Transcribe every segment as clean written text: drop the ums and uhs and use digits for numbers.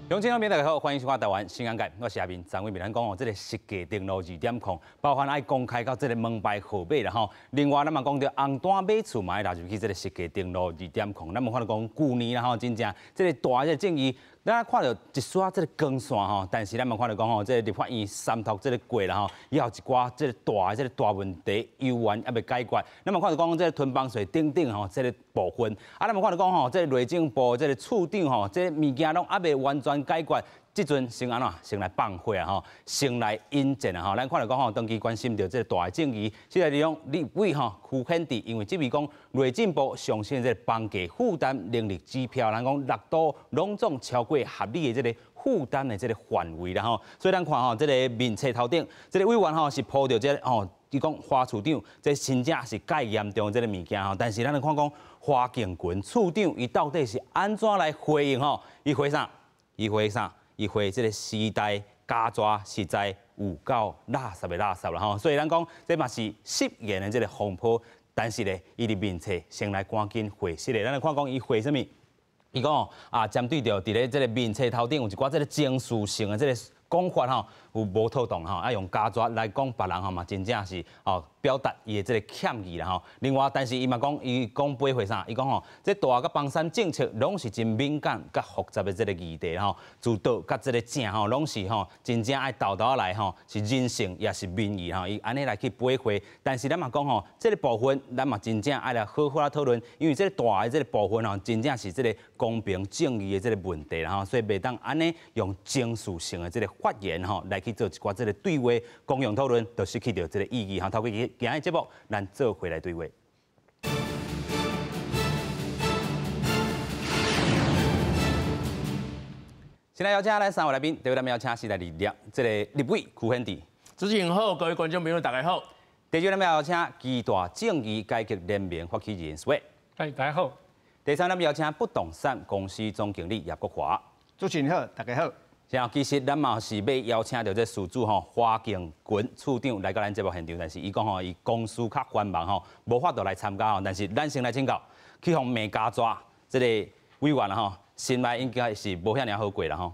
鄉親朋友大家好，歡迎收看《台灣新眼界》，我是阿明張偉明。咱講哦，這個實價登錄2.0，包含愛公開到這個門牌號碼啦吼。另外，咱嘛講著紅單買厝嘛愛納入去這個實價登錄2.0。咱嘛看著講舊年啦吼，真正這個大的這個爭議，咱看著一撮這個光線吼，但是咱嘛看著講吼，這個立法院三讀這個過啦吼，以後一寡這個大的這個大問題猶原猶未解決。咱嘛看著講這個囤房稅等等吼，這個部分，啊，咱嘛看著講吼，這個內政部這個處長吼，這個物件攏猶未完全解決，這陣先按怎？先來放火啊！吼，先來引戰啊！吼，咱看著講吼，長期關心著這個大的爭議，現在利用立委吼區顯智，因為這位講內政部上新這個房價負擔能力指標，咱講六都攏總超過合理的這個負擔的這個範圍啦吼，所以咱看吼，這個面冊頭頂，這個委員吼是鋪著這個吼，伊講華處長這真正是蓋嚴重這個物件吼，但是咱來看講華敬群處長伊到底是按怎來回應吼？伊回啥？伊回啥？伊回這個時代加抓實在有夠垃圾的垃圾啦吼，所以咱講這嘛是失言的這個風波，但是咧，伊佇面冊先來趕緊回釋咧，咱來看講伊回啥物？伊講啊，針對著佇咧這個面冊頭頂有一寡這個情緒性的這個講法吼，有無妥當吼，啊用加抓來講別人吼嘛，真正是哦表達伊的這個歉意啦吼。另外，但是伊嘛講，伊講背回啥？伊講吼，這大佮房產政策攏是真敏感佮複雜的這個議題吼，自倒佮這個正吼，攏是吼真正愛沓沓來吼，是人性也是民意吼，伊按呢來去背回。但是咱嘛講吼，這個部分咱嘛真正愛來好好來討論，因為這個大的這個部分吼，真正是這個公平正義的這個問題啦吼，所以袂當按呢用情緒性的這個發言吼來去做一寡這個對話，公共討論就失去著這個意義吼。透過今日節目，咱做伙來對話。先來邀請咱三位來賓，第一位咱們邀請是來自這個立委區顯智。主持人好，各位觀眾朋友大家好。第二位咱們邀請基大正義改革聯盟發起人蘇偉。大家好。第三，咱們邀請不動產公司總經理葉國華。主持人好，大家好。然後其實咱嘛是欲邀請著這事主吼華敬群處長來到咱節目現場，但是伊講吼伊公事較繁忙吼，無法度來參加吼。但是咱先來請教，去予罵加蛇這個委員吼，心內應該是無遐爾好過啦吼。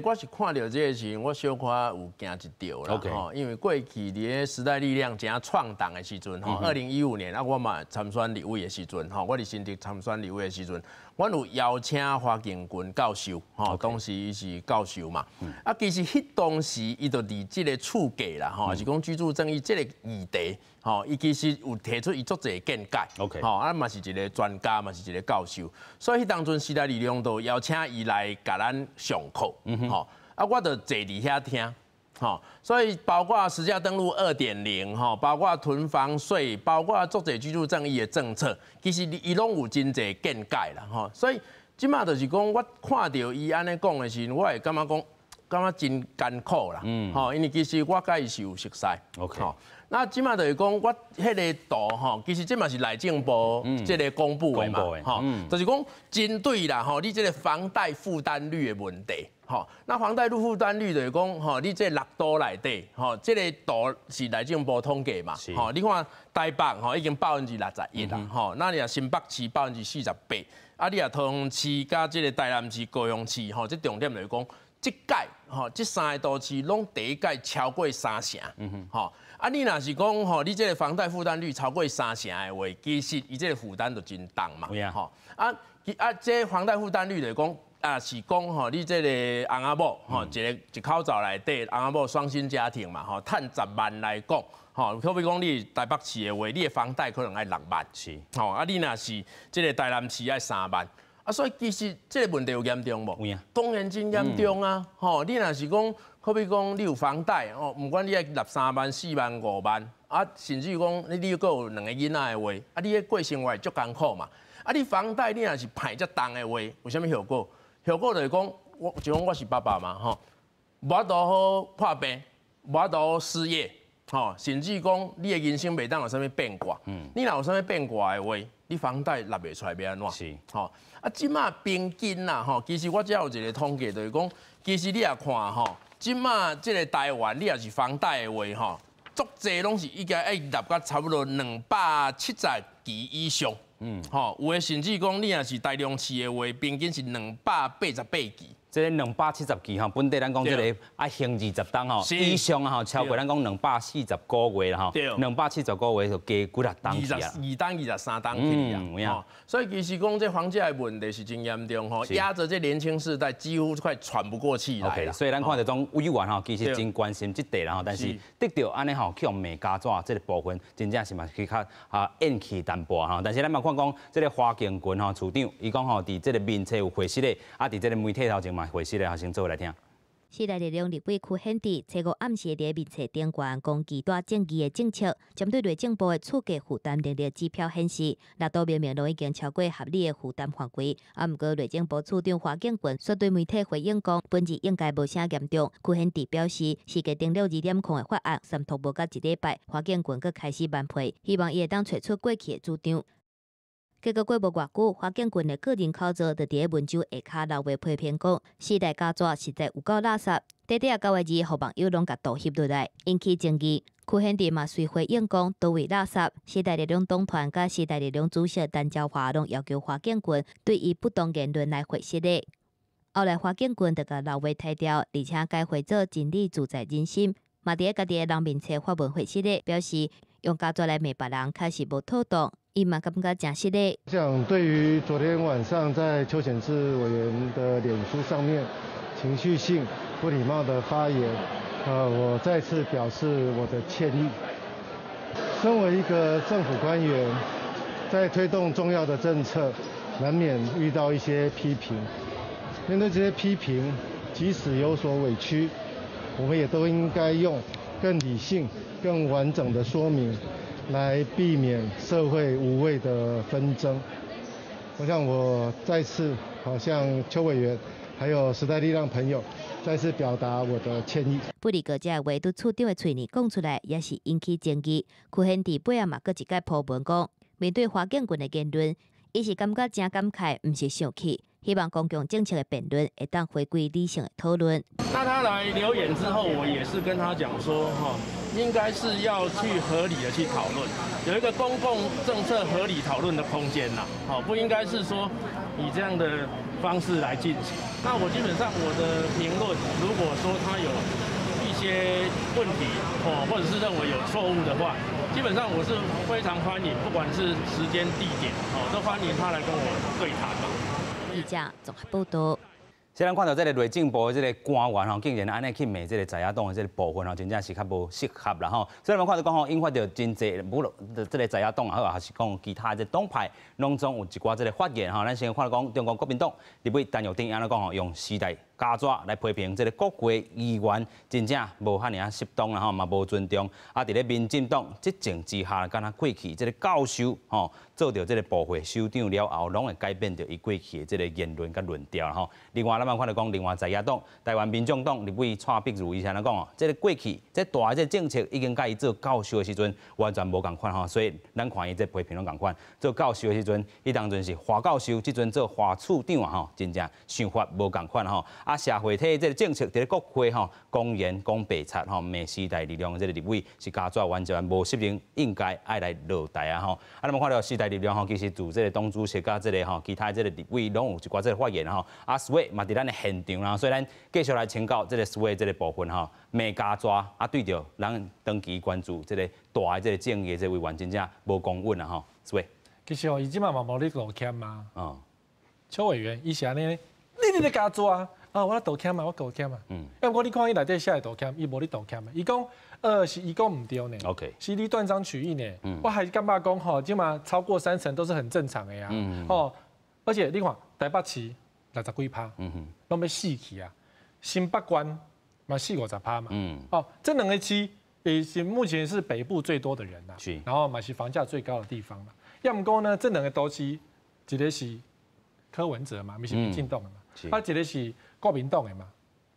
我是看著這個時，我小可有驚一著啦吼，因為過去佇咧時代力量正創黨的時陣吼，2015年啊，我嘛參選立委的時陣吼，我佇新竹參選立委的時陣，阮有邀請華敬群教授吼，當時伊是教授嘛，啊，其實彼當時伊就佇這個厝價啦吼，是講居住正義這個議題吼，伊其實有提出伊足濟見解，吼，啊嘛是一個專家，嘛是一個教授，所以彼當陣時代力量就邀請伊來共咱上課，吼，啊，我就坐佇遐聽，吼，所以包括實價登錄2.0，吼，包括囤房稅，包括足濟居住正義的政策，其實伊攏有真濟見解啦，吼，所以這馬就是講，我看著伊按呢講的時陣，我會感覺講，感覺真艱苦啦，吼，因為其實我佮伊是有熟似，吼。那這馬就是講，我彼個圖吼，其實這嘛是內政部這個公布的嘛，吼，就是講針對啦吼，你這個房貸負擔率的問題，吼，那房貸負擔率就是講吼，你這六都內底吼，這個圖是內政部統計嘛，吼，你看台北吼已經61%啦，吼，那你若新北市48%，啊，你若桃園市佮這個台南市、高雄市吼，這重點就是講，這屆吼，這三個都市攏第一屆超過三成，吼。啊，你若是講吼，你這個房貸負擔率超過三成的話，其實伊這個負擔就真重嘛，吼。啊，啊，這房貸負擔率就是講，啊是講吼，你這個翁仔某吼，一個一口罩內底翁仔某雙薪家庭嘛，吼，趁十萬來講，吼，好比講你台北市的話，你的房貸可能愛六萬，是，吼，啊，你若是這個台南市愛3萬，啊，所以其實這個問題有嚴重無？當然真嚴重啊，吼，你若是講。好比講，你有房貸哦，毋管你愛納3萬、4萬、5萬，啊，甚至講你閣有兩個囡仔的話，啊，你咧過生活會足艱苦嘛。啊，你房貸你若是歹遮重的話，有啥物後果？後果就是講，我就講我是爸爸嘛，吼，無法度好破病，無法度失業，吼，甚至講你的人生袂當有啥物變卦。你若有啥物變卦的話，你房貸納袂出來欲按怎？是，吼，啊，這馬平均啦，吼，其實我遮有一個統計，就是講，其實你若看吼。這馬這個台灣，你若是房貸的話，吼，足濟攏是應該愛納到差不多270期以上，吼，有的甚至講你若是台中市的話，平均是288期。這个270期吼，本底咱講這个愛還20冬吼，以上啊吼，超過咱講240個月啦吼，270個月就加幾若冬去啊。22冬23冬去啊。所以其實講這房價的問題是真嚴重吼，壓著這年輕世代幾乎快喘不過氣來。 OK，所以咱看著種委員吼，其實真關心這塊啦吼，但是得著按呢吼，去予罵加紙這个部分，真正是嘛去較啊怨氣淡薄吼。但是咱嘛看講，這个華景群吼處長，伊講吼，佇這个面冊有回釋的，啊，佇這个媒體頭前嘛回釋的，先做來聽。時代力量立委柯顯智，初五暗時佇面冊頂懸攻擊大正義的政策，針對內政部的厝價負擔能力指標顯示，六都明明攏已經超過合理的負擔範圍。啊，毋過內政部次長華景群卻對媒體回應講，本質應該無啥嚴重。柯顯智表示，市價登錄2.0的法案三讀無到一禮拜，華景群閣開始慢批，希望伊會當揣出過去的主張。結果過無偌久，華景群的個人口座就佇咧溫州下跤留話批評講，時代加紙實在有夠垃圾。短短九个字，予網友攏共倒翕落來，引起爭議。柯顯智嘛隨回應講，佗位垃圾。時代力量黨團佮時代力量主席陳昭華攏要求華景群對伊不當言論來回釋的。後來華景群就共留話踢掉，而且改回做真理自在人心，嘛佇咧家己的人面冊發文回釋的，表示用膠紙來罵別人確實無妥當。伊嘛感覺誠失禮。想對於昨天晚上在邱顯智委員的臉書上面情緒性不禮貌的發言，我再次表示我的歉意。身為一個政府官員，在推動重要的政策，難免遇到一些批評。面對這些批評，即使有所委屈，我們也都應該用更理性、更完整的說明，來避免社會無謂的紛爭。我想我再次好向邱委員，還有時代力量朋友，再次表達我的歉意。不過這話對處長的喙爾講出來，也是引起爭議。柯顯智尾仔嘛，閣一擺鋪文講，面對華景群的言論，伊是感覺誠感慨，毋是生氣。希望公共政策的辯論會當回歸理性的討論。那他來留言之後，我也是跟他講說，哈，應該是要去合理的去討論，有一個公共政策合理討論的空間啦，好，不應該是說以這樣的方式來進行。那我基本上我的評論，如果說他有一些問題，哦，或者是認為有錯誤的話，基本上我是非常歡迎，不管是時間地點，哦，都歡迎他來跟我對談嘛。記者綜合報道。雖然看到這个內政部的這个官員吼，竟然按呢去罵這个在野黨的這个部分吼，真正是較無適合啦吼。所以咱看到講吼，引發著真濟，無論這个在野黨也好，還是講其他這黨派，攏總有一寡這个發言吼。咱先看到講，中國國民黨立委陳玉珍按呢講吼，用時代加紙來批評這个國會議員，真正無遐爾仔適當啦吼，嘛無尊重。啊，佇咧民進黨執政之下，敢若過去這个教授吼，做著這个部會首長了後，攏會改變著伊過去的這个言論佮論調啦吼。另外，咱嘛看著講，另外在野黨台灣民眾黨立委蔡碧如伊是按呢講哦，這个過去這大的這政策已經佮伊做教授的時陣完全無仝款吼，所以咱看伊這批評攏仝款。做教授的時陣，伊當陣是華教授，這陣做華處長啊吼，真正想法無仝款吼。啊，社會體這个政策佇咧國會吼，公然講白賊吼，罵時代力量這个立委是加紙完全無適應，應該愛來落台啊吼。啊，咱嘛看著時代力量吼，其實自這个黨主席佮這个吼，其他這个立委攏有一寡這个發言吼。啊，蘇偉嘛佇咱的現場啦，所以咱繼續來請教這个蘇偉這个部分吼，罵加紙啊，對著咱長期關注這个大的這个正義的這个委員，真正無公允啊吼，蘇偉。其實哦，伊這馬嘛無咧道歉嘛。哦。邱委員，伊是按呢，你咧加紙啊？啊，我咧道歉嘛，我道歉嘛。啊，毋過你看伊內底寫的道歉，伊無咧道歉的。伊講，是伊講毋對呢。 是你斷章取義呢。我還是感覺講吼，這馬超過三成都是很正常的呀。哦，而且你看台北市60幾趴，攏欲死去啊。新北縣嘛四五十趴嘛。哦，這兩個市也是目前是北部最多的人啦。然後嘛是房價最高的地方嘛。抑毋過呢，這兩個都市，一個是柯文哲嘛，毋是民進黨的嘛。啊，一個是國民黨的嘛，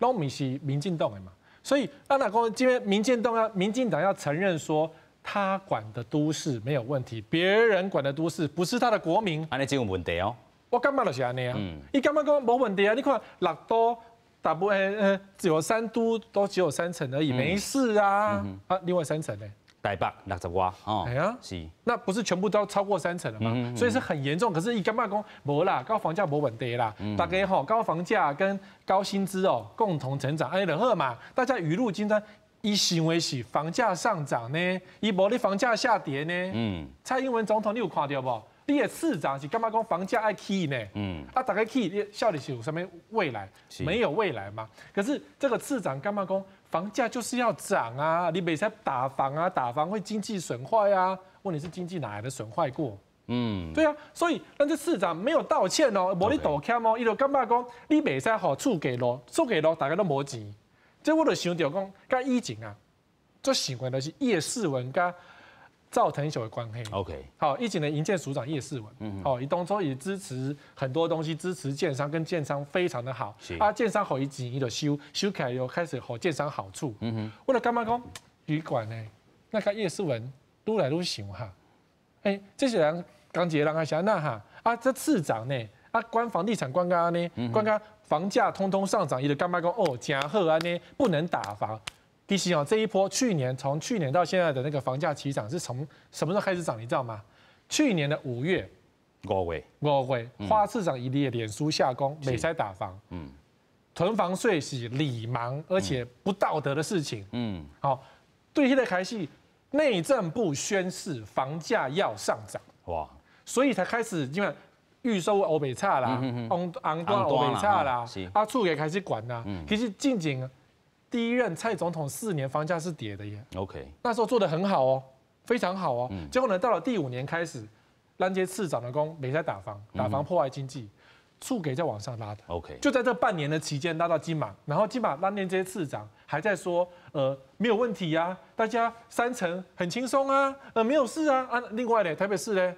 攏毋是民進黨的嘛。所以，啊，若講這邊民進黨要承認說，他管的都市沒有問題，別人管的都市不是他的國民。按呢真有問題哦。我感覺就是按呢啊。伊感覺講無問題啊？你看六都大部分只有三都都只有三成而已，沒事啊。啊，另外三成呢？台北六十外，哦，哎呀，是，那不是全部都超过三成了吗？所以是很严重。可是伊感觉讲無啦，高房價無問題啦，大家吼高房價跟高薪資哦共同成長，按呢就好嘛，大家雨露均沾。伊想的是房價上漲呢，伊無咧房價下跌呢。蔡英文總統你有看著無？你的次長是感覺講房價愛起呢？啊，大家起，你到底是有啥物未來？沒有未來嘛？可是這個次長感覺講房價就是要漲啊，你袂使打房啊，打房會經濟損壞啊。問題是經濟哪來的損壞過？對啊，所以咱這次長沒有道歉哦，無咧道歉哦，伊就感覺講你袂使予厝價落，厝價落大家攏無錢。這我就想著講，佮以前啊，最喜歡的是葉世文佮趙騰雄的關係。 好，以前的營建署長葉世文，好，伊當初也支持很多東西，支持建商，跟建商非常的好。啊，建商予伊錢，伊就收，收起來又開始予建商好處。我就感覺講，旅館呢，那個葉世文愈來愈想哈，欸，這些人講一個人還是按怎哈？啊，這次長呢，啊，管房地產管甲按呢，管甲房價通通上漲，伊就感覺講哦，真好按呢，不能打房。其實哦，這一波去年從去年到現在的那個房價起漲是從什麼時候開始漲？你知道嗎？去年的5月，5月，5月，花市長伊的臉書下講，袂使打房，囤房稅是禮盲而且不道德的事情，好，對，現在開始內政部宣示房價要上漲，哇，所以才開始因為預售烏白炒啦，紅紅單烏白炒啦，啊，厝也開始懸啦，其實進前第一任蔡總統4年房價是跌的耶。 那時候做得很好哦，非常好哦。結果呢，到了第五年開始，咱這次長的講袂使打房，打房破壞經濟，厝價再往上拉的。 就在這半年的期間拉到今嘛，然後今嘛咱連這些次長還在說，沒有問題呀，大家三成很輕鬆啊，沒有事啊。啊，另外呢，台北市呢，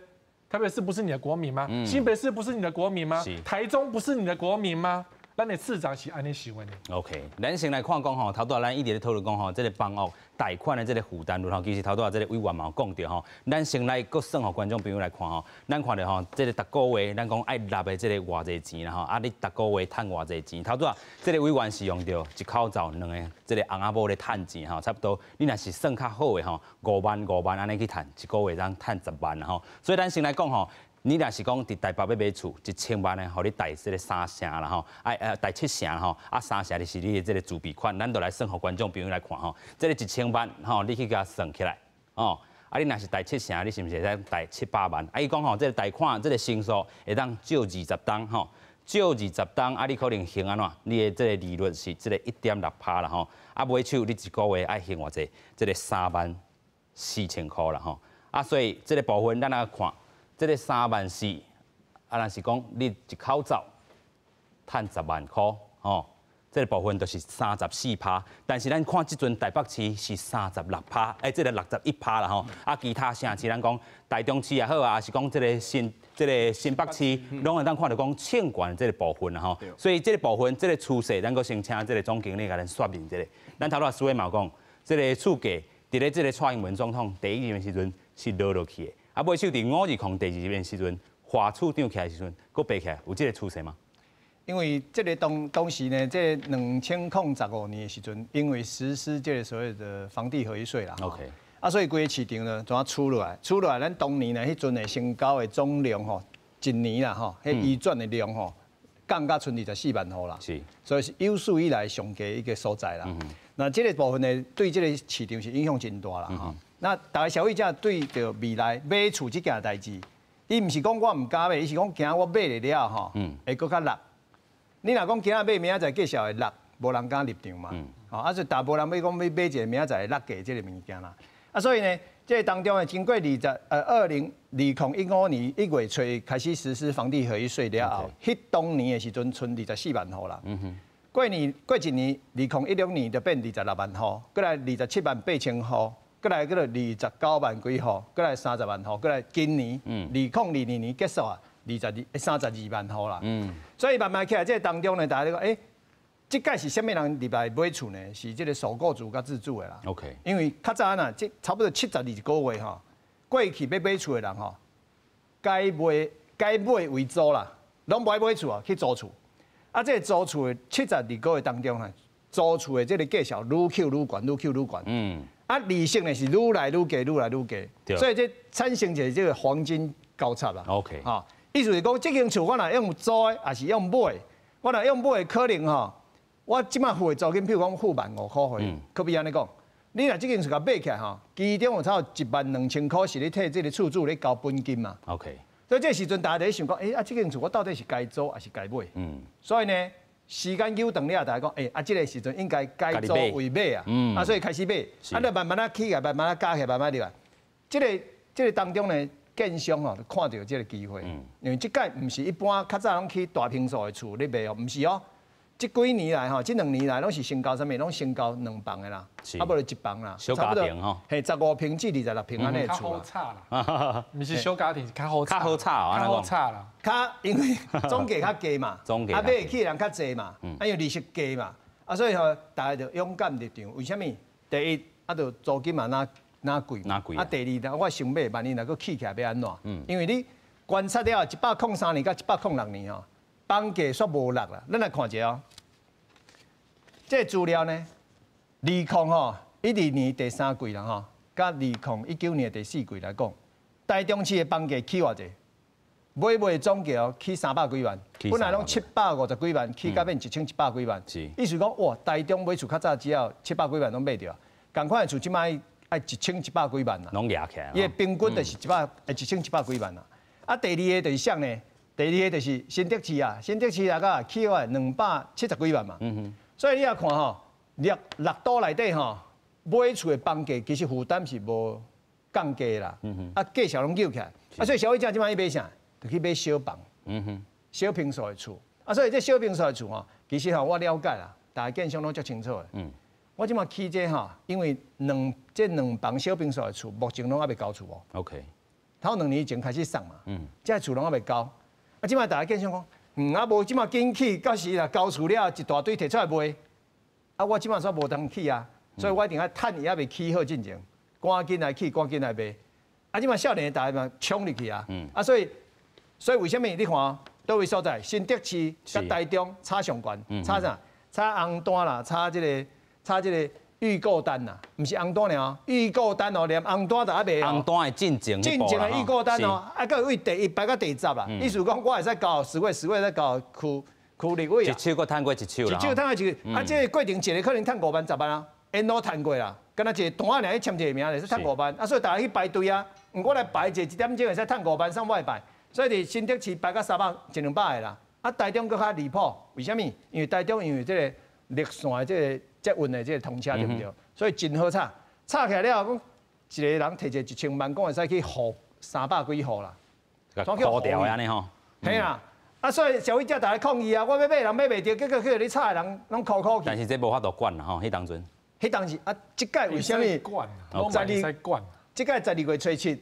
台北市不是你的國民嗎？新北市不是你的國民嗎？台中不是你的國民嗎？咱的次長是按呢想的。 OK，咱先來看講吼，頭拄仔咱一直咧討論講吼，這個房屋貸款的這個負擔率吼，其實頭拄仔這個委員嘛有講著吼，咱先來閣算予觀眾朋友來看吼，咱看著吼，這個逐個月咱講愛納的這個偌濟錢啦吼，啊，你逐個月趁偌濟錢？頭拄仔這個委員是用著一口罩兩个這個翁仔某咧趁錢吼，差不多你若是算較好的吼，5萬5萬按呢去趁，一個月通趁10萬啦吼。所以咱先來講吼。你若是講佇台北欲買厝，1000萬呢，予你貸這個三成啦吼，啊貸7成吼，啊三成就是你的這個自備款，咱就來算予觀眾朋友來看吼，這個1000萬吼，你去共算起來，哦，啊你若是貸七成，你是毋是會使貸700萬？啊伊講吼，這個貸款這個成數會當借20冬吼，借20冬啊你可能還按怎？你的這個利率是這個1.6%啦吼，啊買手你一個月愛還偌濟？這個3萬4千箍啦吼，啊所以這個部分咱來看。這個3萬4，啊，若是講你一口罩趁10萬箍，吼，這個部分就是34%。但是咱看這陣台北市是36%，欸，這個61%啦吼。啊，其他城市咱講台中市也好啊，還是講這個新北市，攏會當看著講衝懸這個部分啦吼。所以這個部分這個趨勢，咱閣先請這個總經理共咱說明這個。咱頭拄仔蘇偉嘛講，這個厝價佇咧這個蔡英文總統第一任時陣是落落去的。啊，尾手佇520第二任時陣，華處長起來時陣，閣爬起來，有這個趨勢嗎？因為這個當時呢，這2015年的時陣，因為實施這個所謂的房地合一稅啦，OK，啊，所以規個市場呢，怎啊出落來？出落來，咱當年呢，彼陣的成交的總量吼，一年啦吼，彼移轉的量吼，降到賰24萬戶啦，所以是有史以來上低一個所在啦。那這個部分呢，對這個市場是影響真大啦。那逐个消費者對著未來買厝這件代誌，伊毋是講我毋敢買，伊是講驚我買了吼，會閣較落。你若講今仔買，明仔載繼續會落，無人敢入場嘛。吼，啊，所以大無人欲講欲買一個明仔載會落價這个物件啦。啊，所以呢，這个當中呢，經過2015年1月初開始實施房地合一稅了後，彼當年的時陣賰24萬戶啦。過年過一年，2016年就變26萬戶，閣來27萬8千戶。閣來閣來29萬幾戶，閣來30萬戶，閣來今年2022年結束啊，22、32萬戶啦。所以慢慢起來，這個當中呢，大家就講，欸，這屆是啥物人入來買厝呢？是這個首購族佮自住的啦。 因為較早呐，這差不多72個月吼，過去欲買厝的人吼，改賣改買為租啦，攏無愛買厝啊，去租厝。啊，這個租厝的72個月當中啊，租厝的這個價數愈抾愈懸，愈抾愈懸。啊，利息呢是愈來愈低，愈來愈低，所以這產生一個這個黃金交叉啦。 吼，意思是講，這間厝我若用租的，抑是用買，我若用買的可能吼，我這擺付的租金，譬如講付15,000塊，可比按呢講，你若這間厝共買起來吼，其中有差不多12,000塊是咧替這個厝主咧交本金嘛。 所以這個時陣大家咧想講，欸，啊，這間厝我到底是該租抑是該買？所以呢，時間久長了，大家講，欸，啊，這個時陣應該改租為買啊，啊，所以開始買，啊，就慢慢仔起來，慢慢仔加起來，慢慢入來。這個當中呢，建商吼看著這個機會，因為這擺毋是一般較早攏起大坪數的厝咧賣哦，毋是哦。這幾年來吼，這兩年來攏是成交啥物？攏成交兩房的啦，啊無就一房啦，小家庭吼，嘿，15坪至26坪按呢的厝啦。較好炒啦，毋是小家庭，是較好較好炒，較好炒啦。較因為總價較低嘛，啊買會起的人較濟嘛，啊因為利息低嘛，啊所以吼大家就勇敢入場。為啥物？第一，啊就租金嘛若若貴，啊第二，我想買，萬一若閣起起來欲按怎？因為你觀察了103年佮106年吼，房價煞無落啦。咱來看一下哦。這個資料呢，2012年第三季啦吼，佮2019年第四季來講，台中市的房價起偌濟？買賣總價起300幾萬，本來攏750幾萬，起到變1100幾萬。意思講哇，台中買厝較早只要700幾萬攏買著，仝款的厝這擺愛1100幾萬啦。攏壓起來。伊的平均就是1100幾萬啦。啊，第二个就是啥呢？第二個就是新竹市啊，新竹市大概起來270幾萬嘛。所以你也看吼，六六都內底吼，買厝的房價其實負擔是無降低啦，啊價數攏揪起來，啊所以消費者這擺去買啥？就去買小房，小坪數的厝。啊所以這小坪數的厝吼，其實吼我了解啦，大家建商攏足清楚的。我這擺起這吼，因為這兩房小坪數的厝，目前攏猶未交厝哦。 頭兩年前開始送嘛，這厝攏猶未交。啊這擺大家建商講。啊無這擺緊起，到時若交厝了，一大堆提出來賣，啊我這擺煞無通起啊，所以我一定愛趁伊猶未起好進前，趕緊來起，趕緊來賣。啊這擺少年的大家嘛衝入去啊，啊所以為啥物你看佗位所在，新竹市佮台中差上懸，差啥？差紅單啦，差這個預購單啦，毋是紅單爾，預購單哦，連紅單都猶未。紅單的進前，進前的預購單哦，啊，閣位第一排到第十啦。意思講，我會使交10月，10月使交區區立委啊。一手閣趁過一手啦。一手趁過一手，啊，這個過程一個可能趁5萬、10萬啊，沿路趁過啦。敢若一個單仔爾去簽一個名，會使趁5萬，啊，所以大家去排隊啊。毋過來排一個一點鐘會使趁5萬，送我會排。所以佇新竹市排到300一兩百個啦。啊，台中閣較離譜，為啥物？因為台中因為這個綠線的這個捷運的這個通車對毋對？所以真好炒，炒起來了後，講一個人提一個1000萬，講會使去付300幾戶啦，箍掉按呢吼。嘿啊，啊所以消費者逐家抗議啊，我欲買人買袂著，結果去予你炒的人攏箍箍去。但是這無法度管啦吼，彼當陣。彼當時啊，這擺為啥物？管，攏會使管。這擺12月初7，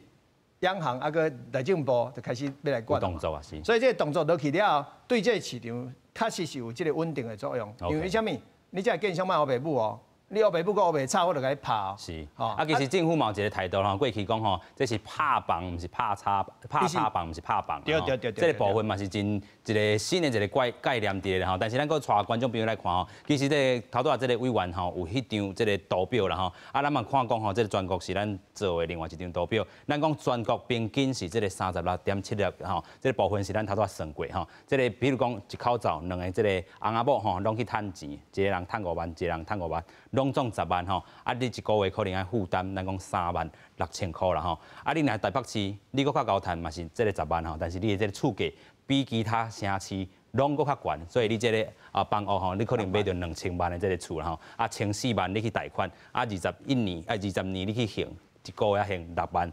央行啊閣內政部就開始欲來管。動作啊是。所以這個動作落去了後，對這個市場確實是有這個穩定的作用。因為啥物？你這個建商莫烏白舞哦，你烏白舞閣烏白炒，我就共你拍哦。是，啊，其實政府嘛有一個態度吼，過去講吼，這是拍房，毋是拍炒，拍炒房，毋是拍房。對對對對。這個部分嘛是真一個新的一個概念佇咧吼，但是咱閣帶觀眾朋友來看吼，其實這個頭拄仔這個委員吼有彼張這個圖表啦吼，啊，咱嘛看講吼，這個全國是咱做的另外一張圖表，咱講全國平均是這個36.76吼，這個部分是咱頭拄仔算過吼，這個比如講一口罩兩个這個翁仔某吼，攏去趁錢，一個人趁5萬，一個人趁5萬，攏總10萬吼，啊，你一個月可能愛負擔，咱講36,000塊啦吼，啊，你若台北市，你閣較𠢕趁嘛是這個10萬吼，但是你的這個厝價比其他城市攏閣較懸，所以你這個啊房屋吼，你可能買著2000萬的這個厝啦吼，啊1400萬你去貸款，啊21年啊20年你去還，一個月還6萬，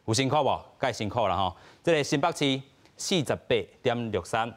有辛苦無？蓋辛苦啦吼。這個新北市48.63，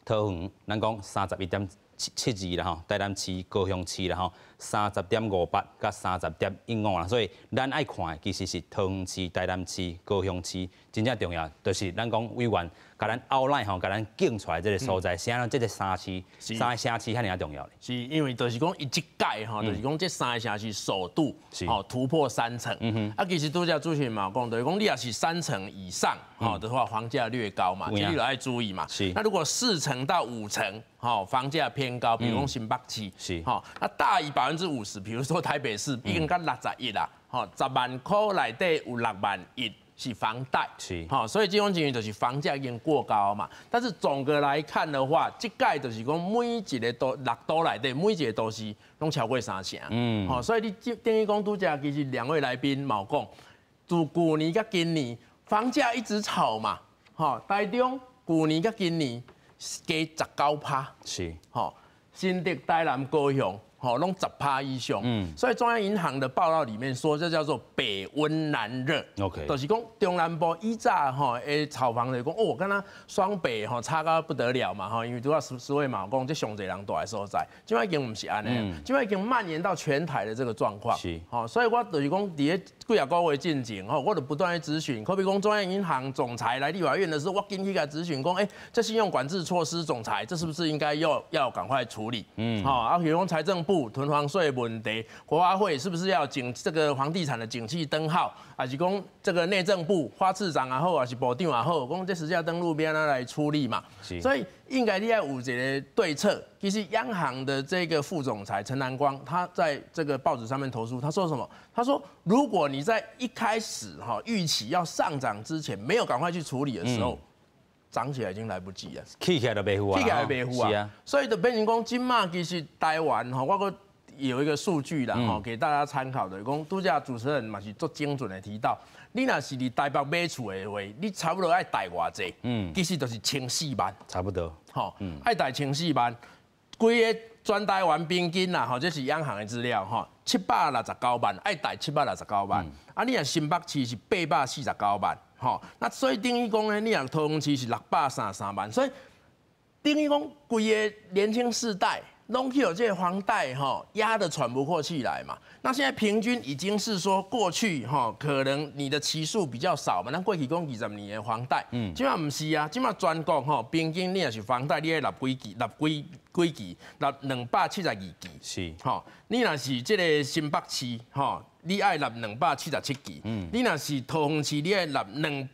桃園咱講31.72啦吼，台南市、高雄市啦吼，30.58佮30.15啦，所以咱愛看的其實是桃園市、台南市、高雄市，真正重要，就是咱講委員共咱 outline 吼，共咱景出來這個所在，啥人這個三市、三個城市遐爾重要。是因為就是講伊這屆吼，就是講這三個城市首度吼突破三成。啊，其實拄才主持人嘛講，就是講你若是三成以上吼的話，房價略高嘛，這你就愛注意嘛。那如果4成到5成，吼房價偏高，比如講新北市，吼，那大於百。50%，比如说台北市已经到61啦，吼，10萬箍內底有6萬1是房貸，吼，所以這種情形就是房價已經過高嘛。但是總個來看的話，這屆就是講每一个都六都內底每一个都市攏超過三成，吼，所以你等於講拄才其實兩位來賓嘛有講，自舊年佮今年房價一直炒嘛，吼，台中舊年佮今年加19%，吼，新竹、台南、高雄，吼，攏10%以上。所以中央銀行的報告裡面說，這叫做北溫南熱。 就是講中南部以早吼的炒房就講哦，敢若雙北吼差到不得了嘛吼，因為拄仔思維嘛講這上濟人住的所在，這擺已經毋是按呢，這擺已經蔓延到全台的這個狀況。吼，所以我就是講，佇咧幾仔個月進前吼，我就不斷去諮詢，好比講中央銀行總裁來立法院的時候，我緊去共諮詢講，欸，這信用管制措施總裁，這是不是應該要趕快處理？吼，啊，比如講財政部囤房稅問題，國發會是不是要景這個房地產的景氣燈號？還是講這個內政部花次長也好，還是部長也好，講這實價登錄欲按怎來處理嘛？所以應該你愛有一个對策。其實央行的這個副總裁陳南光，他在這個報紙上面投書，他說什麼？他說如果你在一開始哈預期要上漲之前，沒有趕快去處理的時候，漲起來已經來不及了，起起來就袂赴啊，起起來袂赴啊。所以就變成講，這馬其實台灣吼，我閣有一個數據啦，吼，給大家參考的。講拄才主持人嘛是足精準的提到，你若是佇台北買厝的話，你差不多愛貸偌濟？其實就是1400萬，差不多。吼，愛貸1400萬，規个全台灣平均啦，吼，這是央行的資料，吼，769萬，愛貸769萬。啊，你若新北市是849萬，吼，那所以等於講呢，你若桃園市是633萬，所以等於講規个年輕世代攏去予這个房貸吼壓得喘不過氣來嘛。那現在平均已經是說過去吼可能你的期數比較少嘛，咱過去講20年的房貸，這馬毋是啊，這馬全國吼平均你若是房貸，你愛納幾期，納幾幾期，納272期，吼，你若是這个新北市吼，你愛納277期，你若是桃園市，你愛納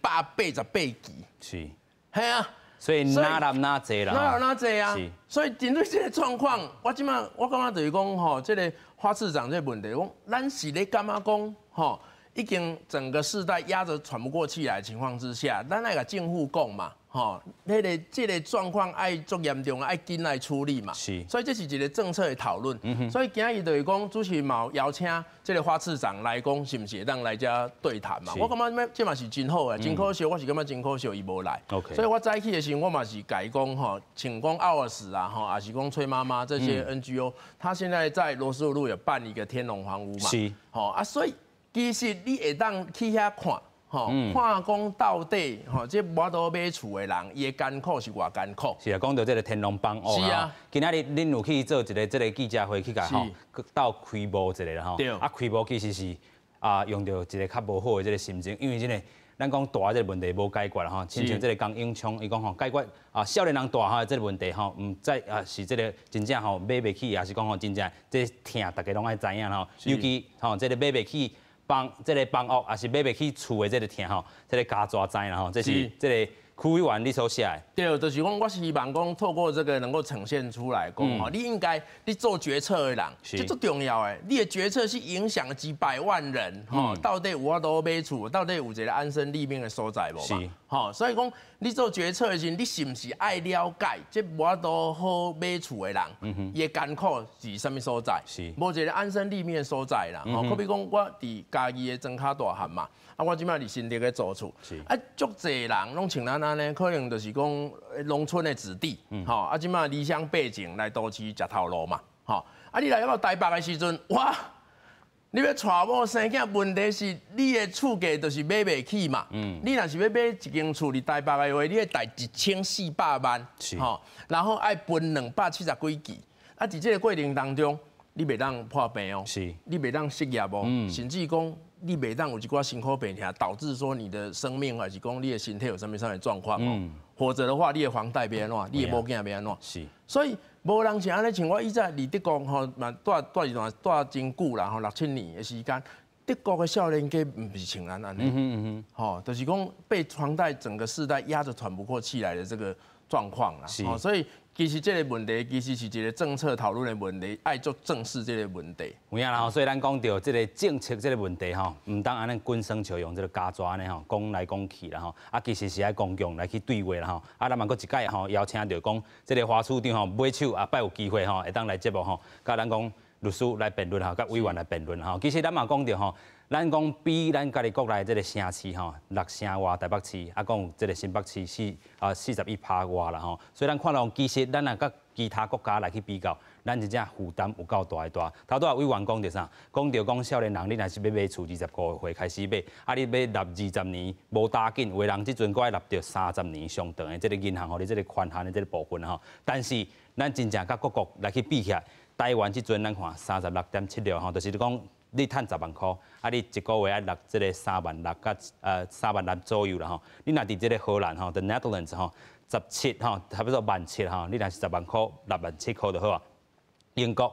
288期，係啊。所以哪納哪濟啦，哪納哪濟啊？所以針對這个狀況，我這馬我感覺就是講吼，這个花市長這个問題，講咱是咧感覺講吼，已經整個世代壓得喘不過氣來的情況之下，咱愛共政府講嘛，吼，彼个這个狀況愛足嚴重，愛緊來處理嘛。所以這是一个政策的討論。所以今日就是講，主持人嘛邀請這个花次長來講，是毋是會當來遮對談嘛？我感覺這嘛是真好的，真可惜，我是感覺真可惜，伊無來。所以我早起的時陣，我嘛是共伊講吼，請講奧爾斯啊，吼，也是講崔媽媽這些 NGO，他現在在羅斯福路有辦一個天龍房屋嘛。吼啊，所以其實你會當去遐看。吼，看講到底，吼，這無法度買厝的人，伊的艱苦是偌艱苦。是啊，講到這个天龍房屋啊，今仔日恁有去做一个這个記者會去共吼，鬥開幕一下啦吼。啊，開幕其實是啊，用著一个較無好的這个心情，因為這个咱講住這个問題無解決啦吼，親像這个江永昌，伊講吼解決啊少年人住吼這个問題吼，毋再啊是這个真正吼買袂起，也是講吼真正這疼，大家攏愛知影吼，尤其吼這个買袂起房，這个房屋，也是買袂起厝的這个疼吼，這个家抓知啦吼，這是這个區委員你所寫的。對，就是講，我希望講透過這個能夠呈現出來，講吼，你應該你做決策的人，這足重要的，你的決策是影響幾百萬人，吼，到底有法度買厝，到底有一个安身立命的所在無嘛？吼，所以講你做決策的時陣，你是毋是愛了解這無法度好買厝的人，伊的艱苦是啥物所在？無一个安身立命的所在啦。吼，好比講我佇嘉義的莊跤大漢嘛，啊，我這馬佇新竹咧租厝，啊，足濟人攏像咱按呢，可能就是講農村的子弟，吼，啊，這馬離鄉背井來都市食頭路嘛，吼，啊，你來到台北的時陣，哇！你欲娶某生囝，問題是你的厝價就是買袂起嘛。你若是欲買一間厝佇台北的話，你愛貸1400萬，吼，然後愛分270幾期。啊，佇這个過程當中，你袂當破病哦，你袂當失業哦，甚至講你袂當有一寡辛苦病痛，導致說你的生命還是講你的身體有啥物啥物狀況哦。否則的話，你的房貸欲按怎，你的某囝欲按怎？所以無人像按呢，像我以前佇德國吼，嘛蹛蹛一段蹛真久啦吼，六七年的時間。德國的少年家毋是像咱按呢，吼，就是講被房貸整個世代壓着喘不過氣來的這個狀況啦。所以其實這個問題其實是一個政策討論的問題，愛足正視這個問題。有影啦吼，所以咱講著這個政策這個問題吼，毋當按呢滾耍笑用這個加紙按呢吼，講來講去啦吼，啊其實是愛公共來去對話啦吼，啊咱嘛閣一擺吼邀請著講這個華處長吼買手後擺有機會吼會當來節目吼，佮咱講律師來辯論吼，佮委員來辯論吼。其實咱嘛講著吼，咱講比咱家己國內這個城市吼，六成外台北市，啊講這個新北市41%外啦吼，所以咱看到其實咱若佮其他國家來去比較，咱真正負擔有夠大的大。頭拄仔委員講著啥？講著講少年人，你若是欲買厝25歲開始買，啊你欲納20年無打緊，有的人這陣閣愛納著30年上長的這個銀行予你這個寬限的這個部分吼。但是咱真正佮各國來去比起來，台灣這陣咱看36.76吼，就是講你趁10萬箍，啊你一個月愛納這個3萬6佮3萬6左右啦吼。你若佇這個荷蘭吼，The Netherlands 吼，17吼，差不多萬7吼，你若是10萬箍，6萬7箍就好啊。英國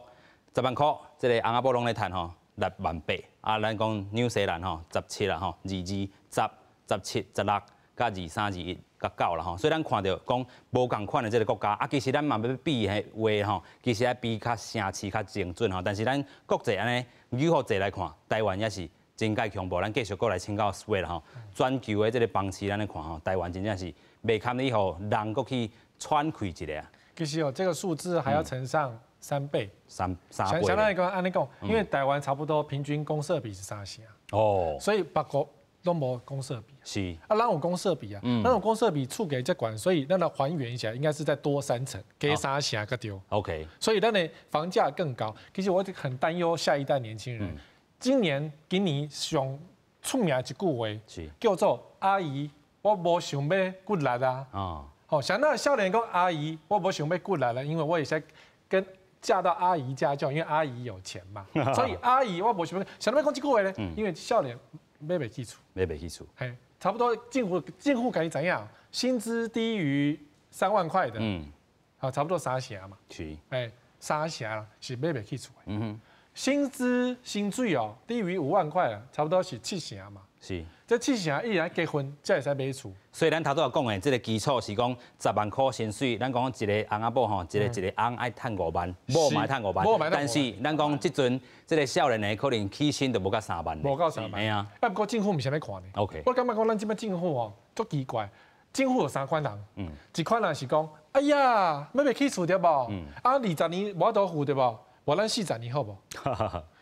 10萬箍，這個翁仔某攏咧趁吼，6萬8。啊，咱講紐西蘭吼，17啦吼，22、10、17、16，佮23、21，佮9啦吼。所以咱看著講無仝款的這個國家，啊，其實咱嘛欲比的話吼，其實愛比較城市較精準吼。但是咱國際按呢，語法制來看，台灣也是真蓋恐怖。咱繼續閣來請教 Sway 啦吼，全球的這個房市咱來看吼，台灣真正是袂堪你予人閣去喘氣一下啊。其實哦，這個數字還要乘上3倍。三倍。相當於講按呢講，因為台灣差不多平均公設比是3成。哦。所以別國攏無公設比。啊，咱有公設比啊，咱有公設比厝價遮懸，所以咱來還原一下，應該是再多3成，加3成較對。 所以咱的房價更高。其實我很擔憂下一代年輕人。今年上出名一句話，叫做阿姨，我無想欲骨力啊。好，像那少年講阿姨，我無想欲骨力了，因為我會使跟嫁到阿姨家就，因為阿姨有錢嘛。所以阿姨我無想欲，啥物欲講這句話呢？因為少年買袂起厝，買袂起厝。嘿，差不多政府共你知影，薪資低於3萬塊的，好，差不多3成嘛。哎，3成是買袂起厝的。薪資薪水哦低於5萬塊啊，差不多是7成嘛。這7成伊來結婚才會使買厝。所以咱頭拄仔講的這個基礎是講10萬箍薪水，咱講一個翁仔某吼，一個翁愛趁5萬，某嘛愛趁5萬。但是咱講這陣這個少年的可能起薪就無到3萬。無夠3萬。嘿啊。啊，毋過政府毋是按呢看的。 我感覺講咱這擺政府哦，足奇怪。政府有三款人。一款人是講，哎呀，買袂起厝對無？啊，20年無法度付對無？無咱40年好無？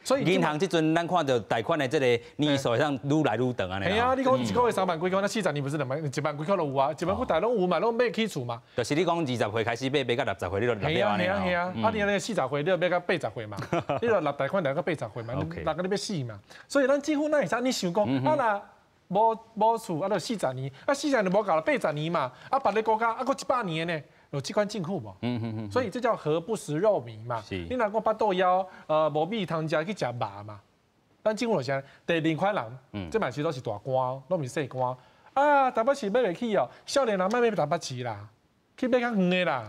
所以銀行這陣咱看著貸款的這個年數會當愈來愈長按呢。係啊，你講一個月3萬幾塊，那四十年毋是2萬1萬幾塊都有啊，1萬幾大攏有嘛，攏買起厝嘛。就是你講20歲開始買，買到60歲你就納了按呢。係啊係啊，啊你按呢40歲你就買到80歲嘛，你就納貸款納到80歲嘛，納到你欲死嘛。所以咱政府哪會使按呢想講，啊若無厝啊，就四十年，啊四十年無夠啦，80年嘛，啊別个國家啊閣100年呢。有這款政府無？所以這叫何不食肉糜嘛。你若講腹肚枵，無米通食去食肉嘛。咱政府就是按呢，第二款人，這嘛是攏是大官，攏毋是細官。啊，台北市買袂起哦，少年人莫買台北市啦，去買較遠的啦。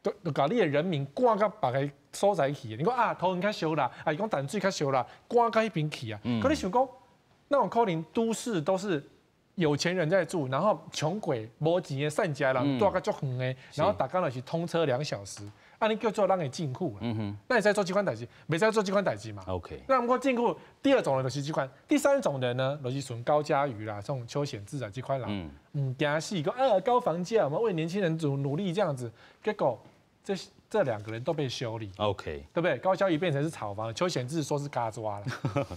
就共你的人民趕到別个所在去。你講啊，桃園較俗啦，啊，伊講淡水較俗啦，趕到彼邊去啊。可你想講，哪有可能都市都是有錢人在住，然後窮鬼無錢的散食人蹛甲足遠的，然後逐工就是通車2小時，按呢叫做咱的政府。那會使做這款代誌，袂使做這款代誌嘛。 那毋過政府第二種人就是這款，第三種人呢，就是像高嘉瑜啦，這種邱顯智啊這款人，毋驚死講啊高房價，我們為年輕人努努力這樣子，結果這兩個人都被修理。 對不對？高嘉瑜變成是炒房，邱顯智說是加抓了。